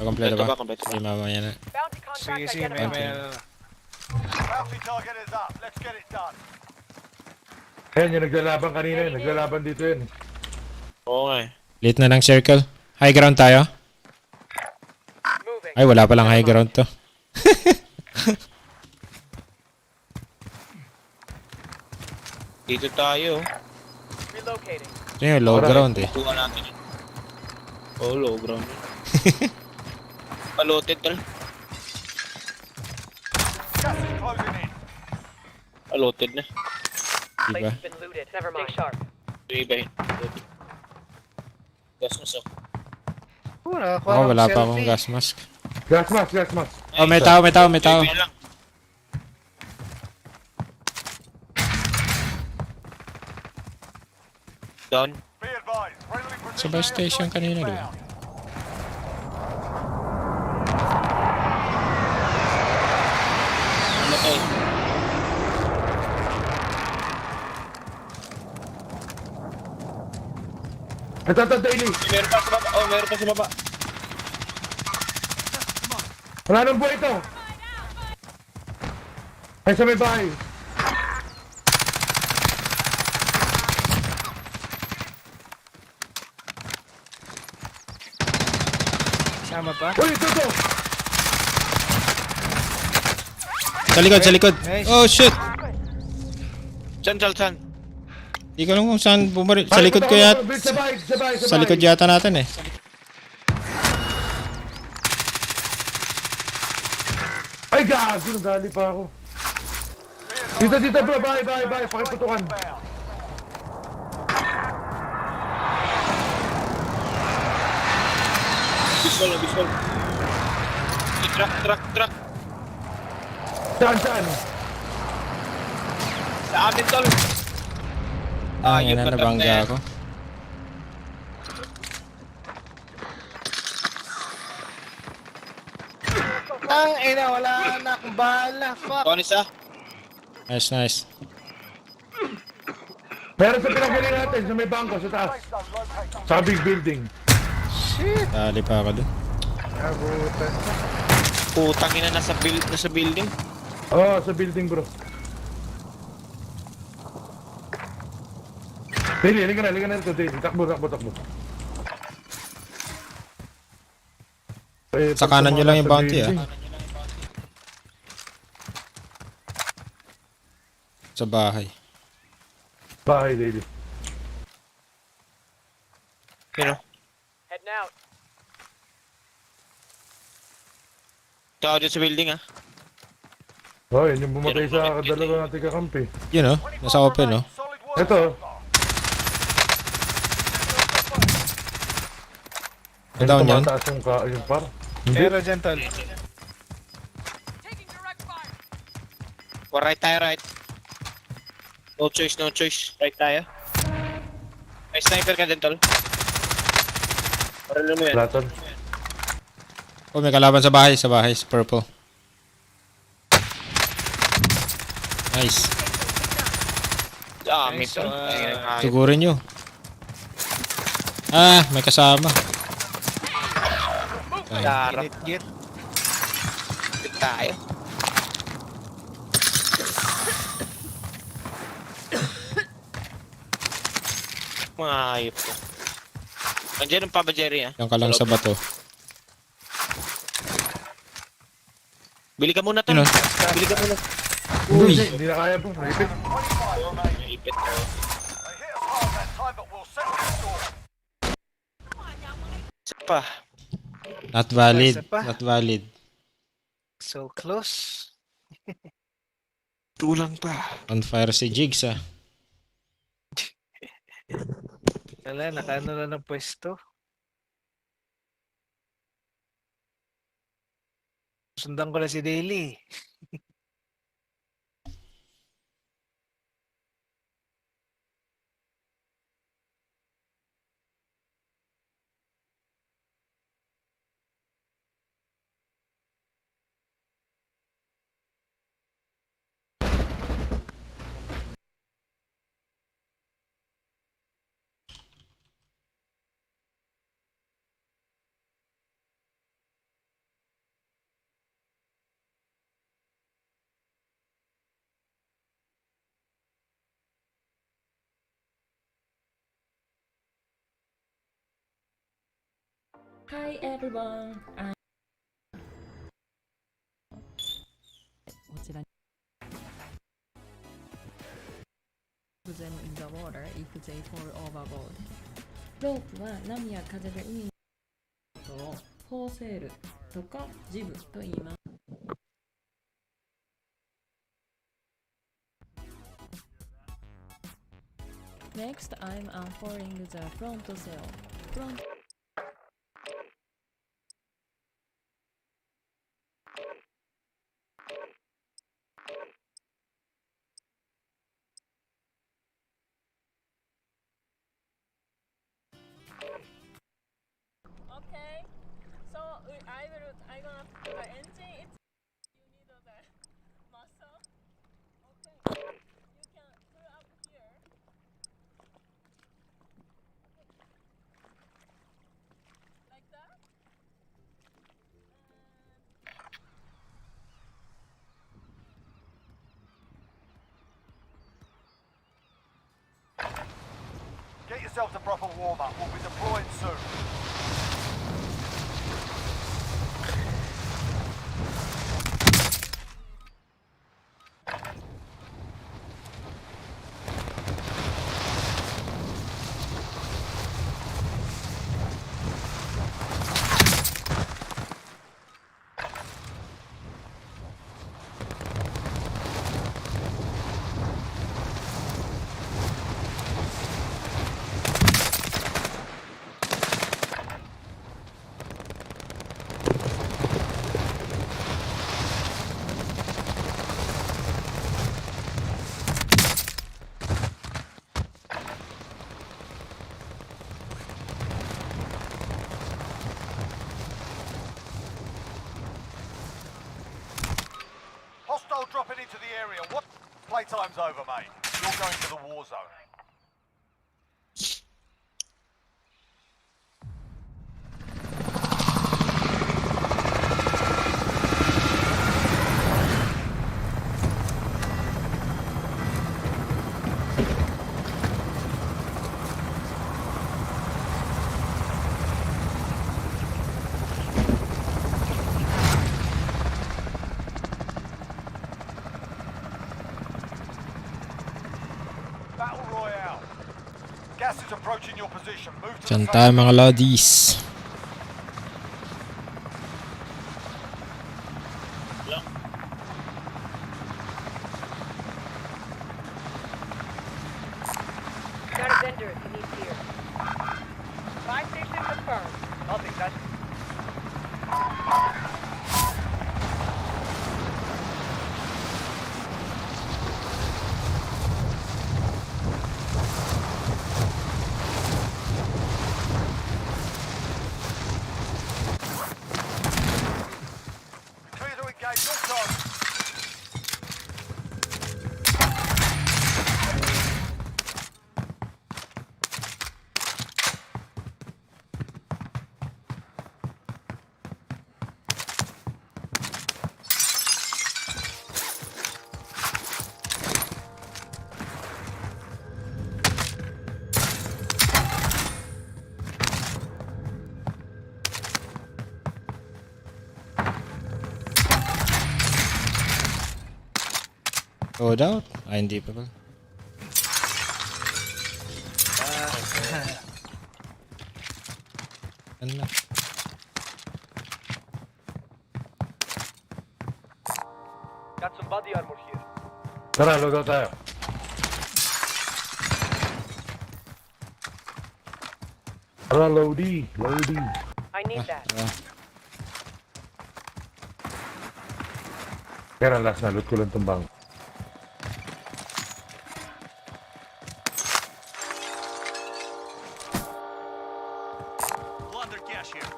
Kompleto ba? ba? Kompleto ba? Sige, mamaya na. Bounty contract Sige, may identified. Bounty target is up. Let's get it done. Ayan, yung naglalaban kanina yun. Naglalaban dito yun. Oo nga eh. Late na ng circle. High ground tayo. Moving. Ay, wala palang high ground to. Dito tayo. Relocating. Ito yung low ground eh. Tuwa natin yun. Oh, low ground. Palote tol. Gas is closing in. Paloted na. Diba? Place has been looted. Never mind. Stay sharp. Yung iba yun. Gas mo so. Ako, wala pa akong gas mask. Gas mask. Oh, may tao. Yung iba lang. Down. Be advised. Friendly Sa precision bus station airstrike kanina, di ba? inbound. Namatay. Ito, daily. Meron pa sa baba. Oh, meron pa sa baba. Wala nang buhay ito. Ay, sa may bahay. Sama pa? Uy, ito. Sa likod. Nice. Oh, shit. Saan? Di ko alam kung saan bumaril. Sa likod ko yata. Sa bahay. Sa likod yata natin eh. Ay, gago. Nagali pa ako. Dito, bro. Bahay. Pakiputukan. Inbound. Visual. Truck. Saan? Sa amin tol. Yan na, patrap nabangga yan. ako. Wala na akong bala. Fuck. Kuha isa. Nice. Meron sa pinagaling natin sa may bangko sa taas. Safe zone located. Sa big building. Shit! Dali pa ako dun. Abutan. Putang ina, nasa building. Oh, sa building bro. Dili, halika na ito, Dili. Takbo. Eh, Sa kanan nyo lang yung bounty, building. Sa bahay. Bahay, Dili. Pero, Heading out. tao dyan sa building ah. Oh, yun yung bumatay sa dalawa nating kakampi. Yun, oh. Nasa open, oh. Solid work. Ito. Down yan. Tumataas yung par. Hindi. Pero dyan, tol. Taking direct fire. Right tayo, right. No choice. Right tayo. May sniper ka din, tol. Paralo mo yan. Laton. Oh, may kalaban sa bahay, sa purple. Nice. Dami, Nice, tol. Sigurin nyo. Ah, may kasama. Darap. Git. Tayo. Mga hayop ko. Andiyan ang Papa Jerry ah. Yan ka lang sa bato. Bili ka muna, tol. Yun, Bili ka muna. Uy! Hindi na kaya po. Naipit. Ipit. They hit us hard that time, but we'll settle the score. Isa pa. Not valid. Isa pa. Not valid. So close. Tulang pa. On fire si Jigs, ah. Wala, nakaano na ng pwesto. Sundan ko na si Daily. Hi everyone. こちら them in the water if they fall overboard. ロープは波や風で海にことをフォーセールとかジブと言います。Next, I'm unfurling the front sail. Front Okay, so I'm gonna put the engine. It's you need the muscle. Okay, you can pull up here. Like that. Get yourselves a proper warm-up. We'll be deploying soon. Hostile dropping into the area. What? Playtime's over, mate. You're going to the war zone. Battle Royale. Gas is approaching your position. Move to Diyan the tayo safe mga ladies. Got a vendor if you need gear. Buy station confirmed. Nothing, that's Clear to engage all targets. Load out? Ay, hindi pa pala. Ano na? got some body armor here. Tara, loadout tayo. Tara, loady. Loady. I need that. Kaya last na, loot ko lang itong bang. Plunder cash here.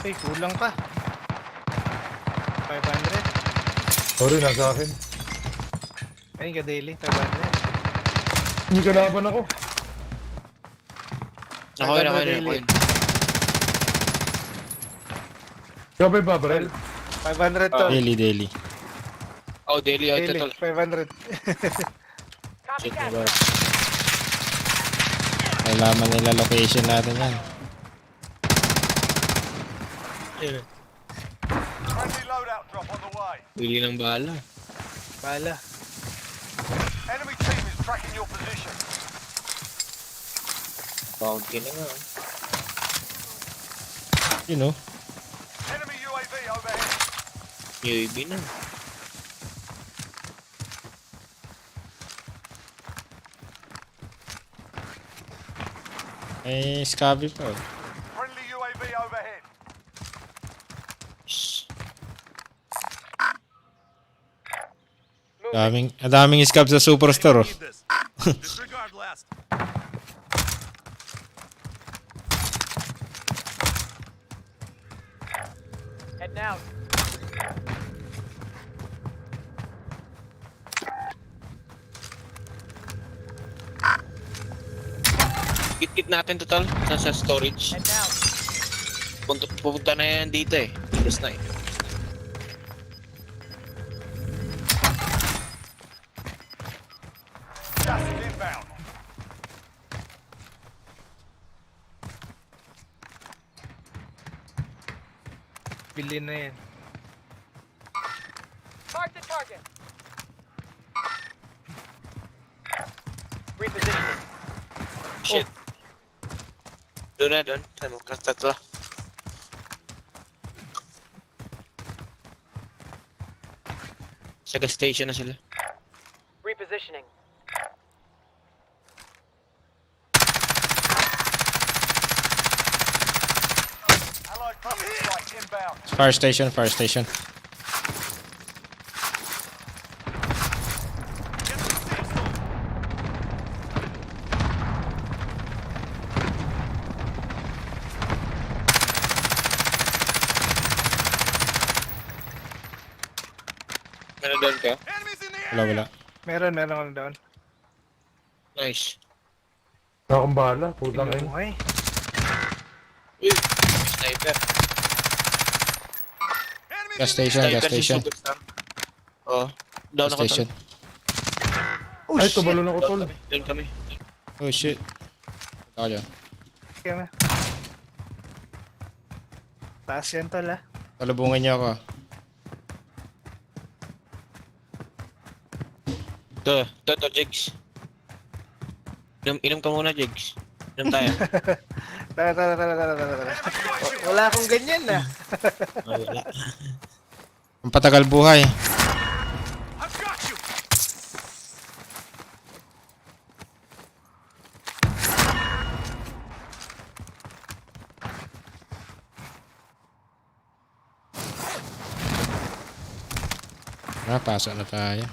Ay, kulang pa. 500. Sorry, nasa akin. Ayun ka daily, 500. Hindi kalaban ako. Nakuha na kayo. Kapay ba, Brel? 500 to. Daily. Oh, daily out Daily, tol. 500. Shit, Copycat. diba? Kailangan nila location natin yan. Friendly loadout drop on the way. Pili ng bala. Bala. Enemy team is tracking your position. Bounty na nga. You know. Enemy UAV overhead. UAV na. May scabby pa. Friendly UAV overhead. Shh. Daming scab sa superstore. Need this. Disregard last. Head now. Git-git natin total sa storage. Head now. Pupunta na yan dito eh. Just na eh. Gas is inbound. Bili na yan. Mark the target. Repositioning. Shit. Doon na, doon. Ano, tatlo. Sa gas station na sila. Repositioning. Allied cluster strike inbound. Fire station. Get to the safe zone. Meron doon ka? Enemies in the air. Wala. Meron akong down. Nice. Wala akong bahala. Putang ina. Okay. Uy! Sniper. Enemies Gas in the air. station. Sniper si Superstar. Oh. Down ako Station. Oh, Ay, shit. tumalon ako, tol. Doon kami. Oh shit. Ako dyan. Kaya na. Taas yan tol ah. Talubungan niyo ako. Ito, Jigs. Inom ka muna, Jigs. Inom tayo. Tara. Wala akong ganyan ah. Ay, wala. Ang patagal buhay. I've got you! Pasok na tayo.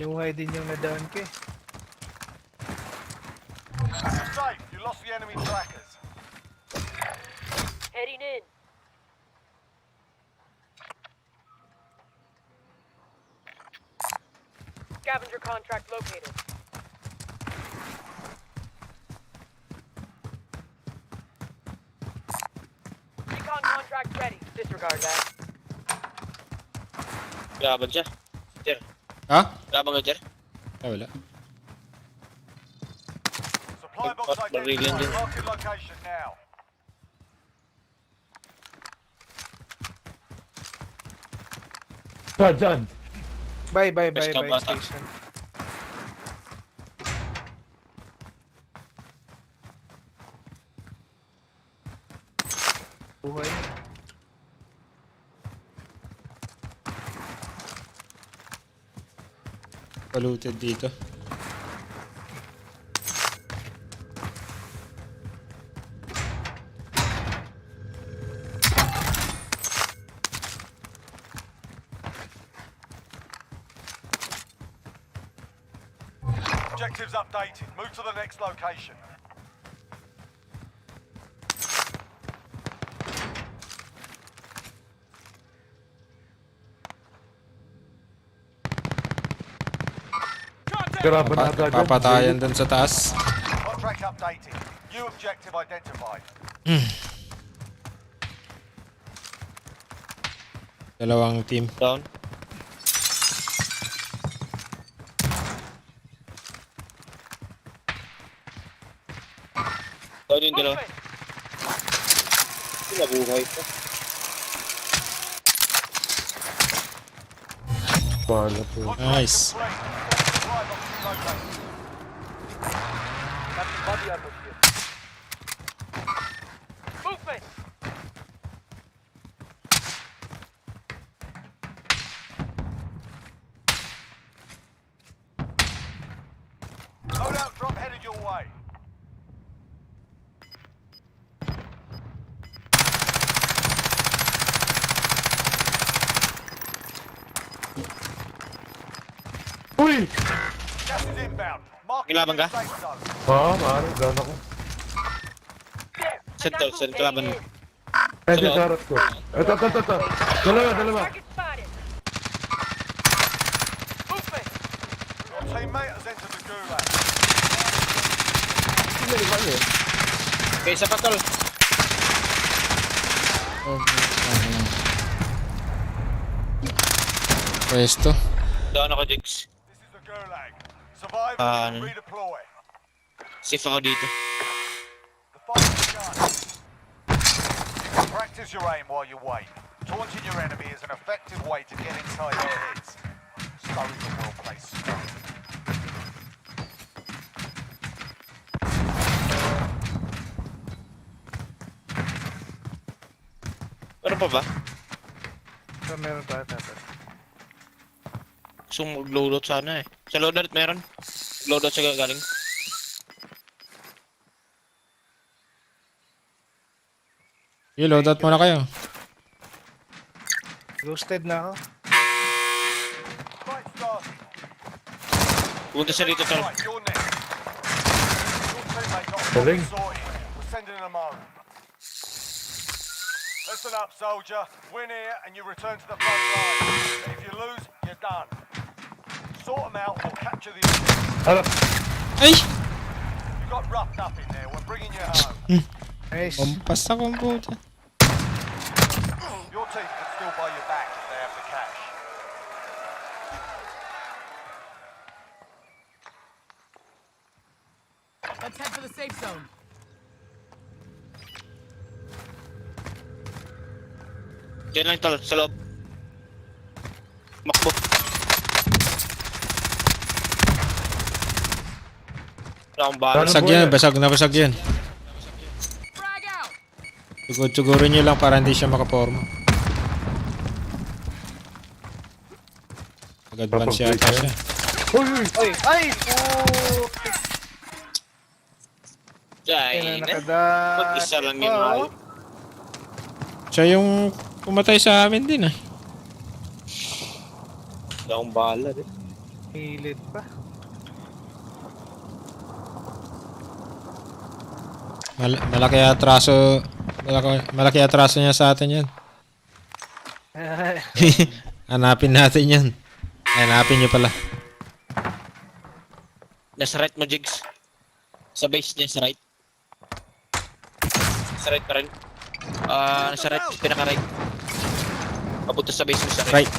Yung din yung na-down ko eh. You're safe. You lost the enemy trackers. Heading in. Scavenger contract located. Recon contract ready. Disregard that. Laban siya. Jer. Ha? Laban ka, Jer. Wala. Supply box Barilan din. identified. Marking location now. Dyan. Bye Best ka, bata. station. Buhay. Polluted dito. Objectives updated. Move to the next location. Grabe na agad. Papatayan dun sa taas. Contract updated. New objective identified. Dalawang team. Down. Down yung dalawa. Movement. Sila buhay ko. Bala po. Nice. Supply box located. Movement. Loadout drop headed your way. Uy! Gas is inbound. Marking Ilaban ka? new safe zone. Maaari. Gana ko. There. Sento, sento laban mo. Pwede sa harap ko. Ito. Dalawa. Target spotted. Movement. Your teammate has entered the gulag. Okay, isa pa tol. Pwesto. Down ako, Jigs. This is the gulag. Survive Ah, and redeploy. Safe ako dito. The fight is begun. You can practice your aim while you wait. Taunting your enemy is an effective way to get inside their heads. So is a well-placed squad. Meron pa ba? So, meron pa tatay. Gusto mong mag-loadout sana eh. Sa loadout meron. Loadout sa galing. Okay, loadout muna kayo. Ghosted na ako. Fight started. Pumunta siya dito, tol. Right, you're next. Your teammate got a problem Galing. sorted. We're sending them home. Listen up, soldier. Win here and you return to the front line. If you lose, you're done. Sort them out or capture the objective. Harap. Ay! You got roughed up in there. We're bringing you home. Nice. Pampas akong puta. Your team can still buy you back if they have the cash. Let's head for the safe zone. Diyan lang tol, sa loob. Makbo. Wala akong bala. Basag yan, basag na basag yan. Frag out! Siguro nyo lang para hindi siya makaporma. Mag-advance yata siya. Uy, uy! Uy! Ay! Oh! Dahil na. Nakadaan. Mag-isa lang yun. Mario. Siya yung pumatay sa amin din eh. Wala akong bala rin. Hilit pa. Malaki atraso. Malaki atraso niya sa atin yan. Hanapin natin yan. Hanapin niyo pala. Nasa right mo, Jigs. Sa base niya, sa right. Sa right pa rin. Nasa right, pinaka-right. Papunta sa base mo sa right. Right.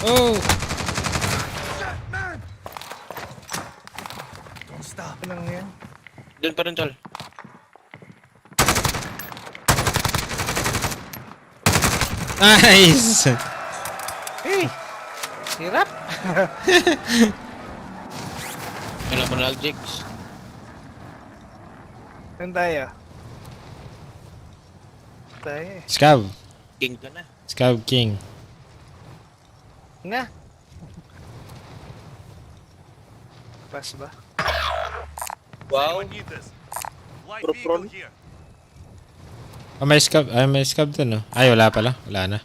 Oh! Ano lang yan? Doon pa rin, tol. Nice! Hey! Hirap! Kailan mo na, Jigs. Saan tayo? Tayo eh. Scav. King ka na. Scav King. Nga! Pass ba? Wow. Anyone need this? Light Pro- vehicle pro- here. Oh, may scav. Ay, may scav dun, no? Ay, wala pala. Wala na.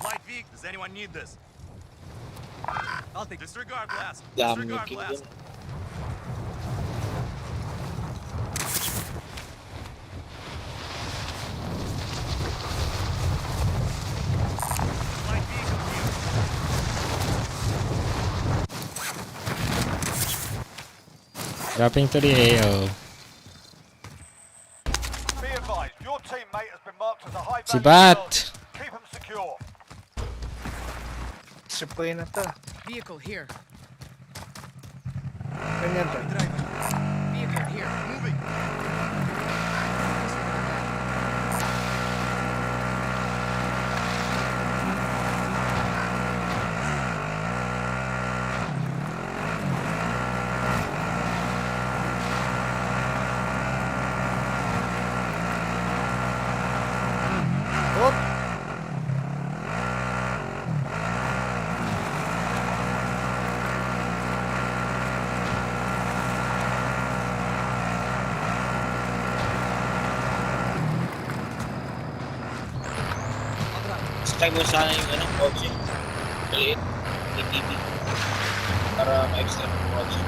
Light vehicle. Does anyone need this? I'll take disregard blast. Dami Disregard King blast. dun. Light vehicle here. Dropping to the AO. Be advised, your teammate has been marked as a high Si value Bat. target. Keep him secure. Supply na to. Vehicle here. Ganyan to. Vehicle here. Moving. Sky mo sana yung ano, kotse. Maliit. ATV. Para ma-extra ng kotse.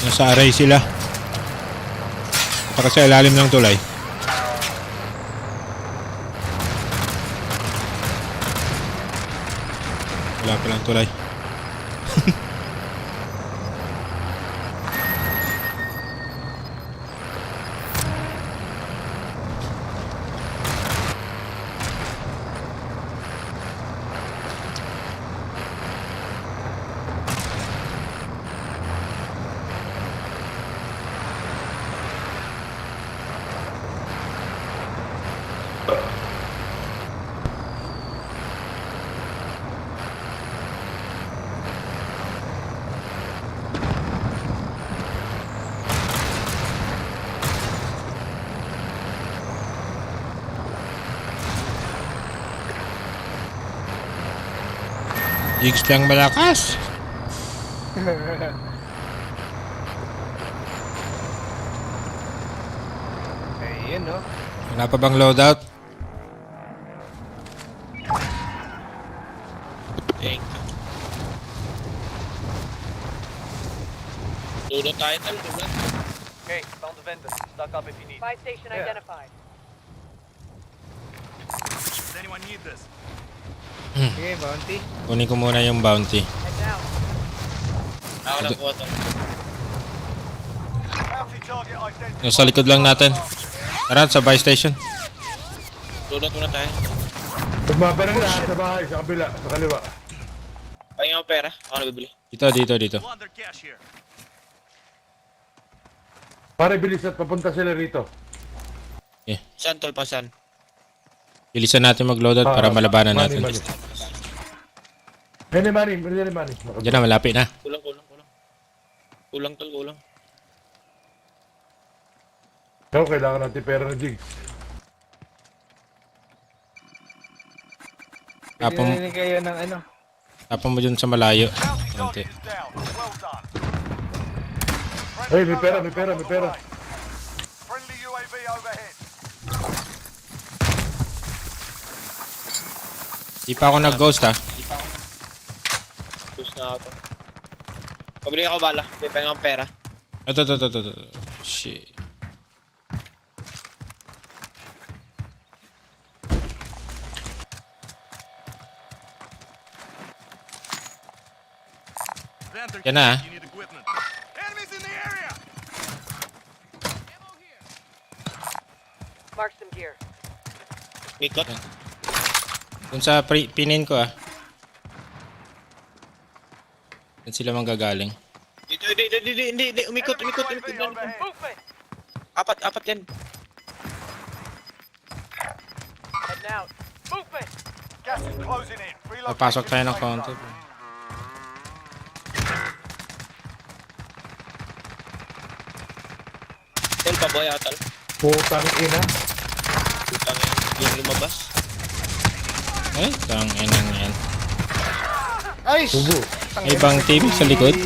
Nasa array sila. Saka sa ilalim ng tulay. Wala palang tulay. Jigs lang malakas. Ayun, no? Wala pa bang loadout? Thank you. Dulo tayo tal, dulo. Okay, found the vendor. Stock up if you need. Buy station Yeah. identified. Does anyone need this? Sige, bounty. Kunin ko muna yung bounty. Head down. Ako lang kuha to. Bounty target identified. Nasa likod lang natin. Tara, sa buy station. Dulot muna tayo. Magbabarang lahat sa bahay, sa kabila, sa kaliwa. Pahinga mo pera. Ako nabibili. Dito. Plunder cash here. Pare, bilis at papunta sila rito. Saan tol pa saan? Bilisan natin mag-loadout para malabanan natin. Money. Money. Diyan na, malapit na. Kulang. Kulang tol, kulang. Ikaw, kailangan natin pera na Jigs. Tapon, Pinili kayo ng ano. tapon mo dyan sa malayo. Bounty Konti. target is down. Well done. Hey, may pera. Friendly UAV overhead. Di pa ako nag-ghost ha. Push na ako to. Pabili ako bala. May pahinga akong pera. Ito. Shit. Vendor Yan na. You need equipment. Enemies in the area! Mark some gear. Mikot. Dun sa pinin ko ah. Dun sila manggagaling. Dito, hindi. Umikot. Enemy UAV overhead. Movement. Apat yan. Heading out. Movement. Gas is closing in. Relocation Papasok tayo ng safe konti. zone. Tol, paboy ako tol. Putang ina. Putang yung lumabas. Eh, tang enang yan. Ay! Subo. May ibang team sa likod.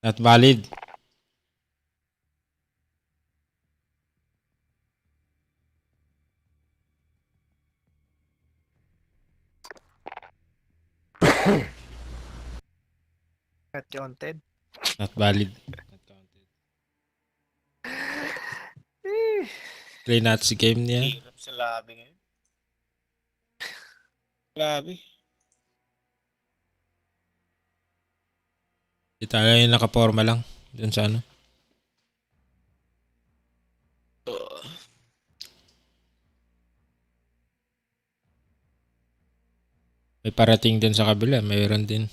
Not valid. Not counted. Not valid. Play natin si game niya. Hirap sa labi ngayon. Labi. Di tayo yung nakaporma lang. Dun sa ano. May parating din sa kabila. Mayroon din.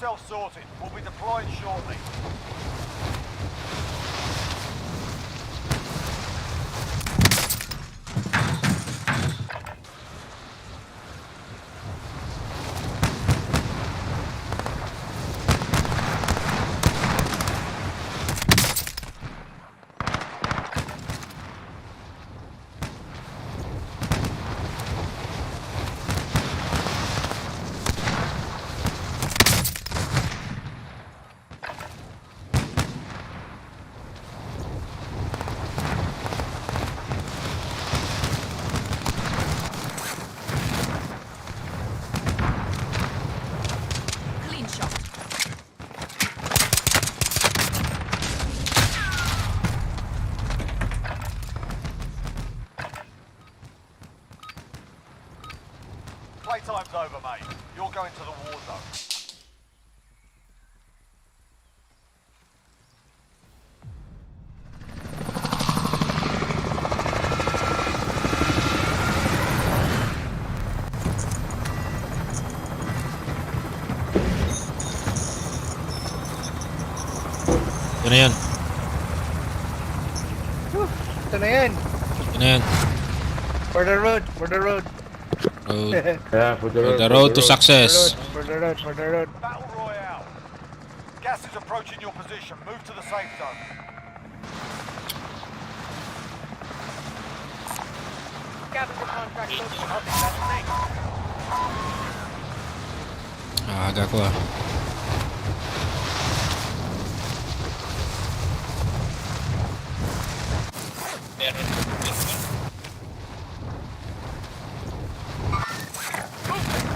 yourself sorted. We'll be deploying shortly. Clean shot. Playtime's over, mate. You're going to the war zone. Ito na yan. Ito na yan. Ito na yan. For the road. For the road. Road. Yeah, for For the road to success. For the road. For the road. Battle Royale. Gas is approaching your position. Move to the safe zone. Scavenger contract posted. Aga ko ah. Meron.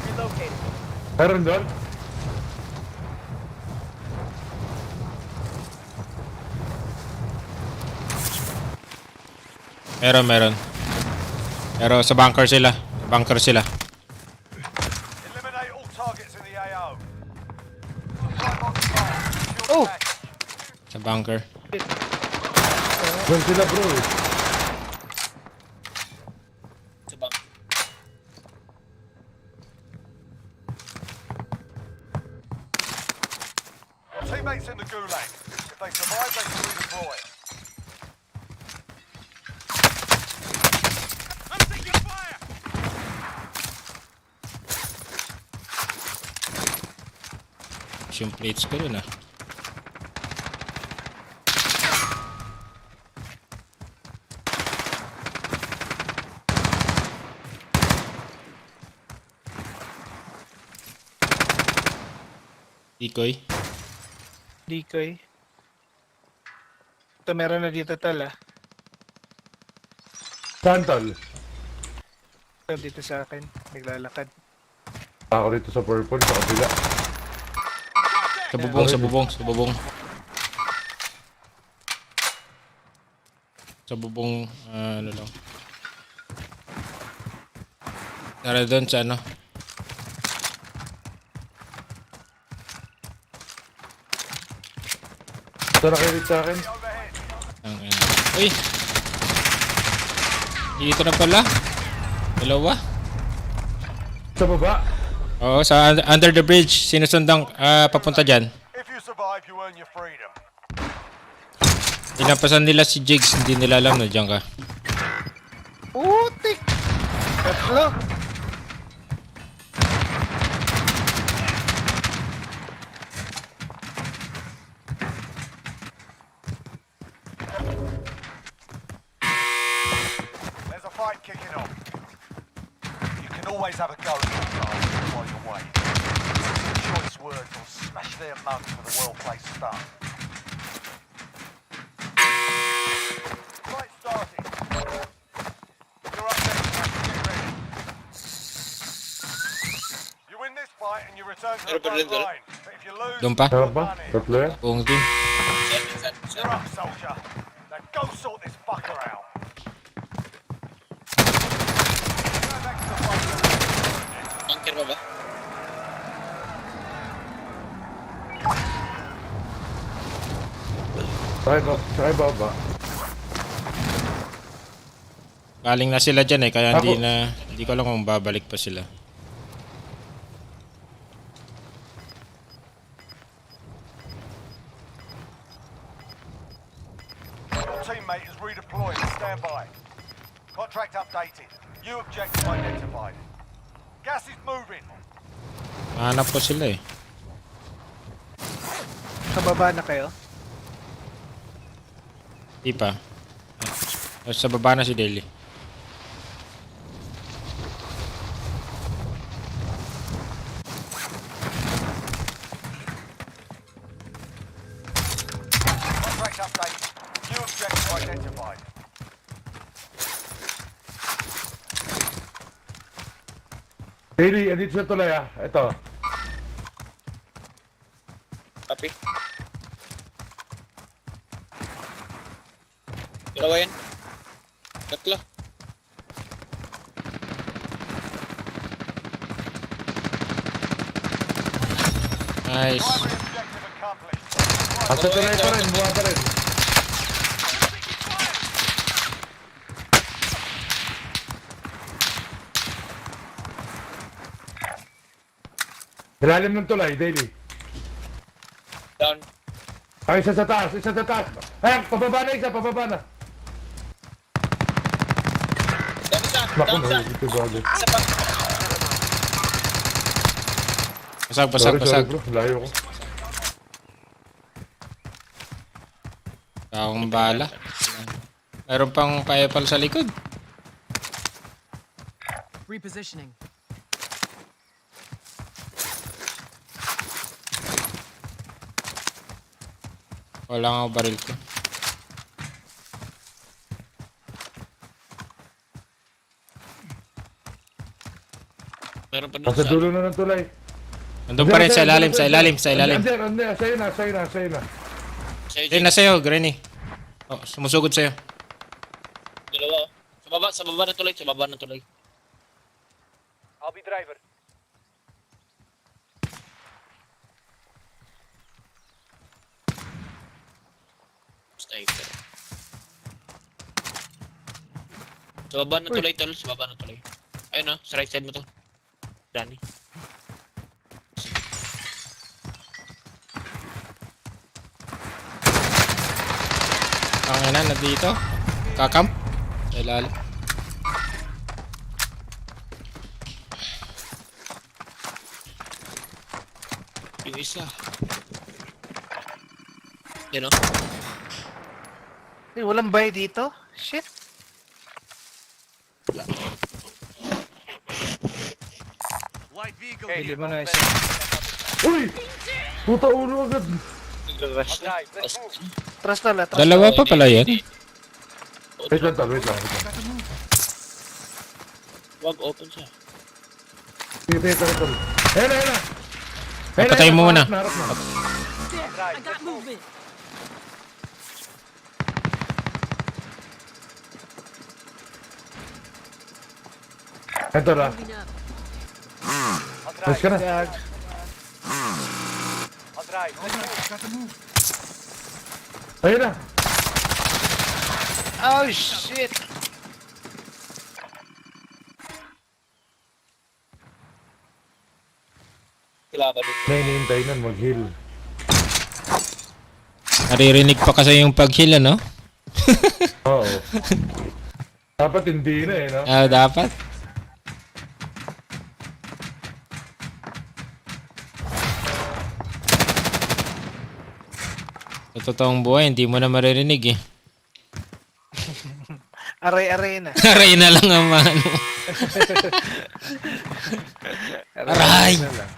Relocated. Meron doon? Meron. Pero sa bunker sila. Bunker sila. Eliminate all targets in the AO. Supply box fire. Secure Oh. the cache. Sa bunker. Doon sila bro eh. Sa bang. Your teammates in the gulag. If they survive, they can redeploy. I'm taking fire! Yung plates ko dun ah. Decoy. Decoy. Ito meron na dito tal ah. Saan tol? Ito dito sa akin. Naglalakad. Ako dito sa purple, sa kabila. Sa bubong, sa bubong, sa bubong. Sa bubong, ano lang. Tara doon sa ano. Ito nakirit sa akin. Overhead. Ang uy! Dito na pala. Dalawa. Sa baba. Oo, sa under the bridge. Sinusundang papunta dyan. If you survive, you earn your freedom. Tinapasan nila si Jigs. Hindi nila alam na dyan ka. Putik! Tatlo! There's a fight kicking off. You can always have a go at your guys while you're waiting. Choice words will smash their mugs with a well-placed stun. Fight starting. You're up next. Get ready. You win this fight and you return to the front line. But if you lose, Doon pa? Meron pa? Tatlo yan? Buong team. you're up, soldier. Now go sort this fucker out. Go back to the front line. Bunker pa ba? Sakay baba. Galing na sila dyan eh. Kaya Ako- hindi ko alam kung babalik pa sila. teammate is redeployed. Stand by. Contract updated. New objective identified. Gas is moving. Hanap ko sila eh. Kababa na kayo? Di pa. Sa baba na si Daily. Contract updated. New objective identified. Daily, andito sa tulay ah. Ito. Copy. Dalawa yan. Tatlo. Nice. Primary objective accomplished. Nasa tulay pa rin, buha pa rin. Ilalim ng tulay, Daily. Down. Ay, isa sa taas, isa sa taas. Ay, pababa na isa, pababa na. Down isa. Naku, Down isa. ito bago. Isa pa. Basag, basag, Sorry, basag. bro, layo ko. Akong bala. Meron pang paepal sa likod. Repositioning. Wala nga baril ko. Meron pa doon Nasa sa... dulo na ng tulay. Nandun pa rin sa ilalim, sa ilalim, sa ilalim. Hindi, sa'yo na, sa'yo na, sa'yo na. Sa'yo, Ayun na sa'yo, Granny. Oh, sumusugod sa'yo. dalawa. Oh. Sa baba ng tulay, sa baba ng tulay. I'll be driver. Sniper. Sa baba ng tulay, tol. Sa baba ng tulay. Ayun oh, sa right side mo to. Danny. Ang ina na dito. Kakamp. Sa ilalim. Yung isa. Yan oh. Eh, walang buy dito? Shit. Light vehicle Bili here. mo na isa. Uy! Puta ulo agad. Nag-rush na. Drive. Let's move. Trust na lang. Dalawa pa pala yan. Wait lang, wait lang. Wag open siya. Sige, ito. Ayun na, ayun na. Patayin mo muna. Harap na. I got movement. Ito na. Moving up. I'll Ayos drive. ka na. I'll drive. Let's move. Ayun na. Oh, shit. Kailangan dito. May hinihintay nun, mag-heal. Naririnig pa kasi yung pag-heal, ano? Oo. Dapat hindi na eh, no? Ah, dapat. Sa totoong buhay, hindi mo na maririnig eh. Aray-aray na. Aray na lang ang mano. Aray! na lang.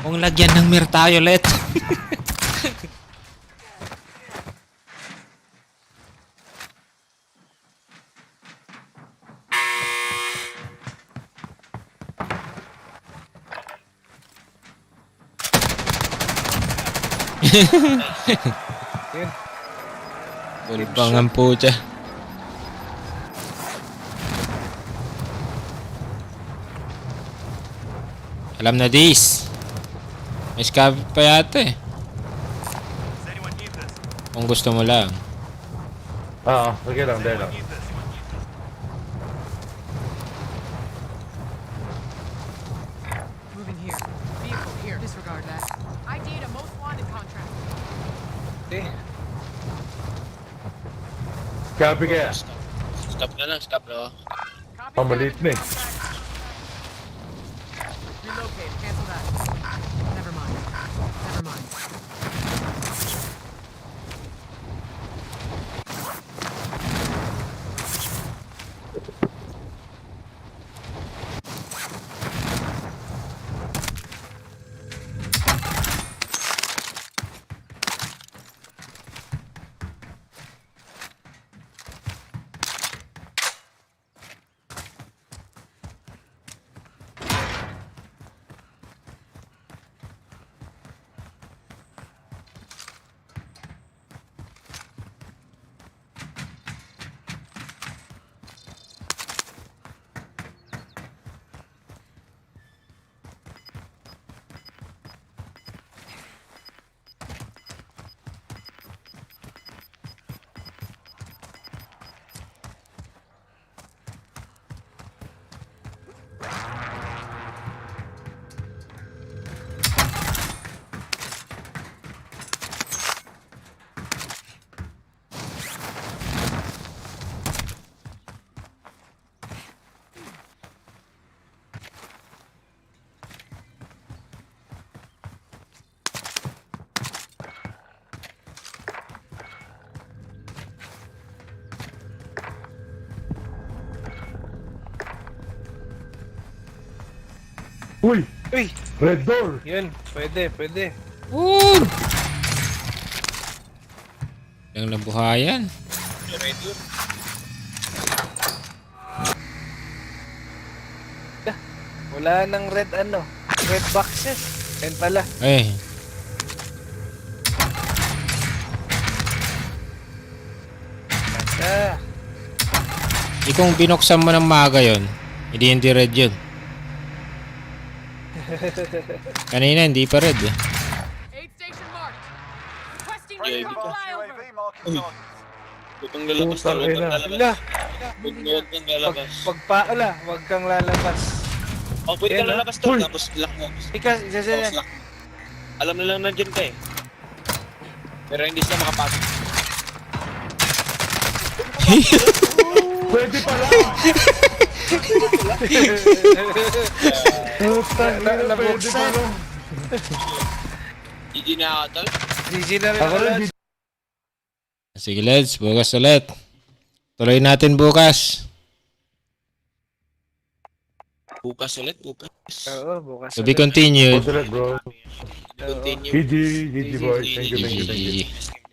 Kung lagyan ng mirtayo, let. Bulbangan po siya. Alam na this. May scab pa yata eh. Does anyone need this? Kung gusto mo lang. Oo, sige lang, Does dahil lang. anyone need this? Moving here. Vehicle here. Disregard that. I need a most wanted contract. Eh, Copy kaya. Stop na lang, stop na. Oh, maliit na eh. Relocate. Cancel that. Never mind. Never mind. Uy! Uy! Red door! Yun, pwede, pwede. Woo! Yung nabuhayan. Ready yun. Wala nang red ano, red boxes. Yan pala. Eh, Ah, kung binuksan mo ng maga yon, hindi red yun. Kanina hindi pa red eh. Aid station marked. Requesting Friendly Yeah, recon advanced flyover. UAV marking targets. Huwag kang lalabas Putang tol, huwag ina. kang lalabas. wala. Huwag kang lalabas. Pagpaala, wag kang lalabas. Oh, pwede ka Yan, ah. lalabas tol, Uy. tapos lock mo. Ika, isa Tapos yan. lock. Alam na lang nandyan ka eh. Pero hindi sila makapasok. Pwede pala! Putang ina, pwede Nabuksan. pala. Hindi na ako tol. GG na rin Ako rin, ulit. Sige, let's bukas ulit. Tuloy natin bukas. Bukas ulit, bukas. Oo, bukas. To be ulit. continued. Bukas ulit, bro. Continue. GG, GG boys. Thank you, thank you, thank you. GG.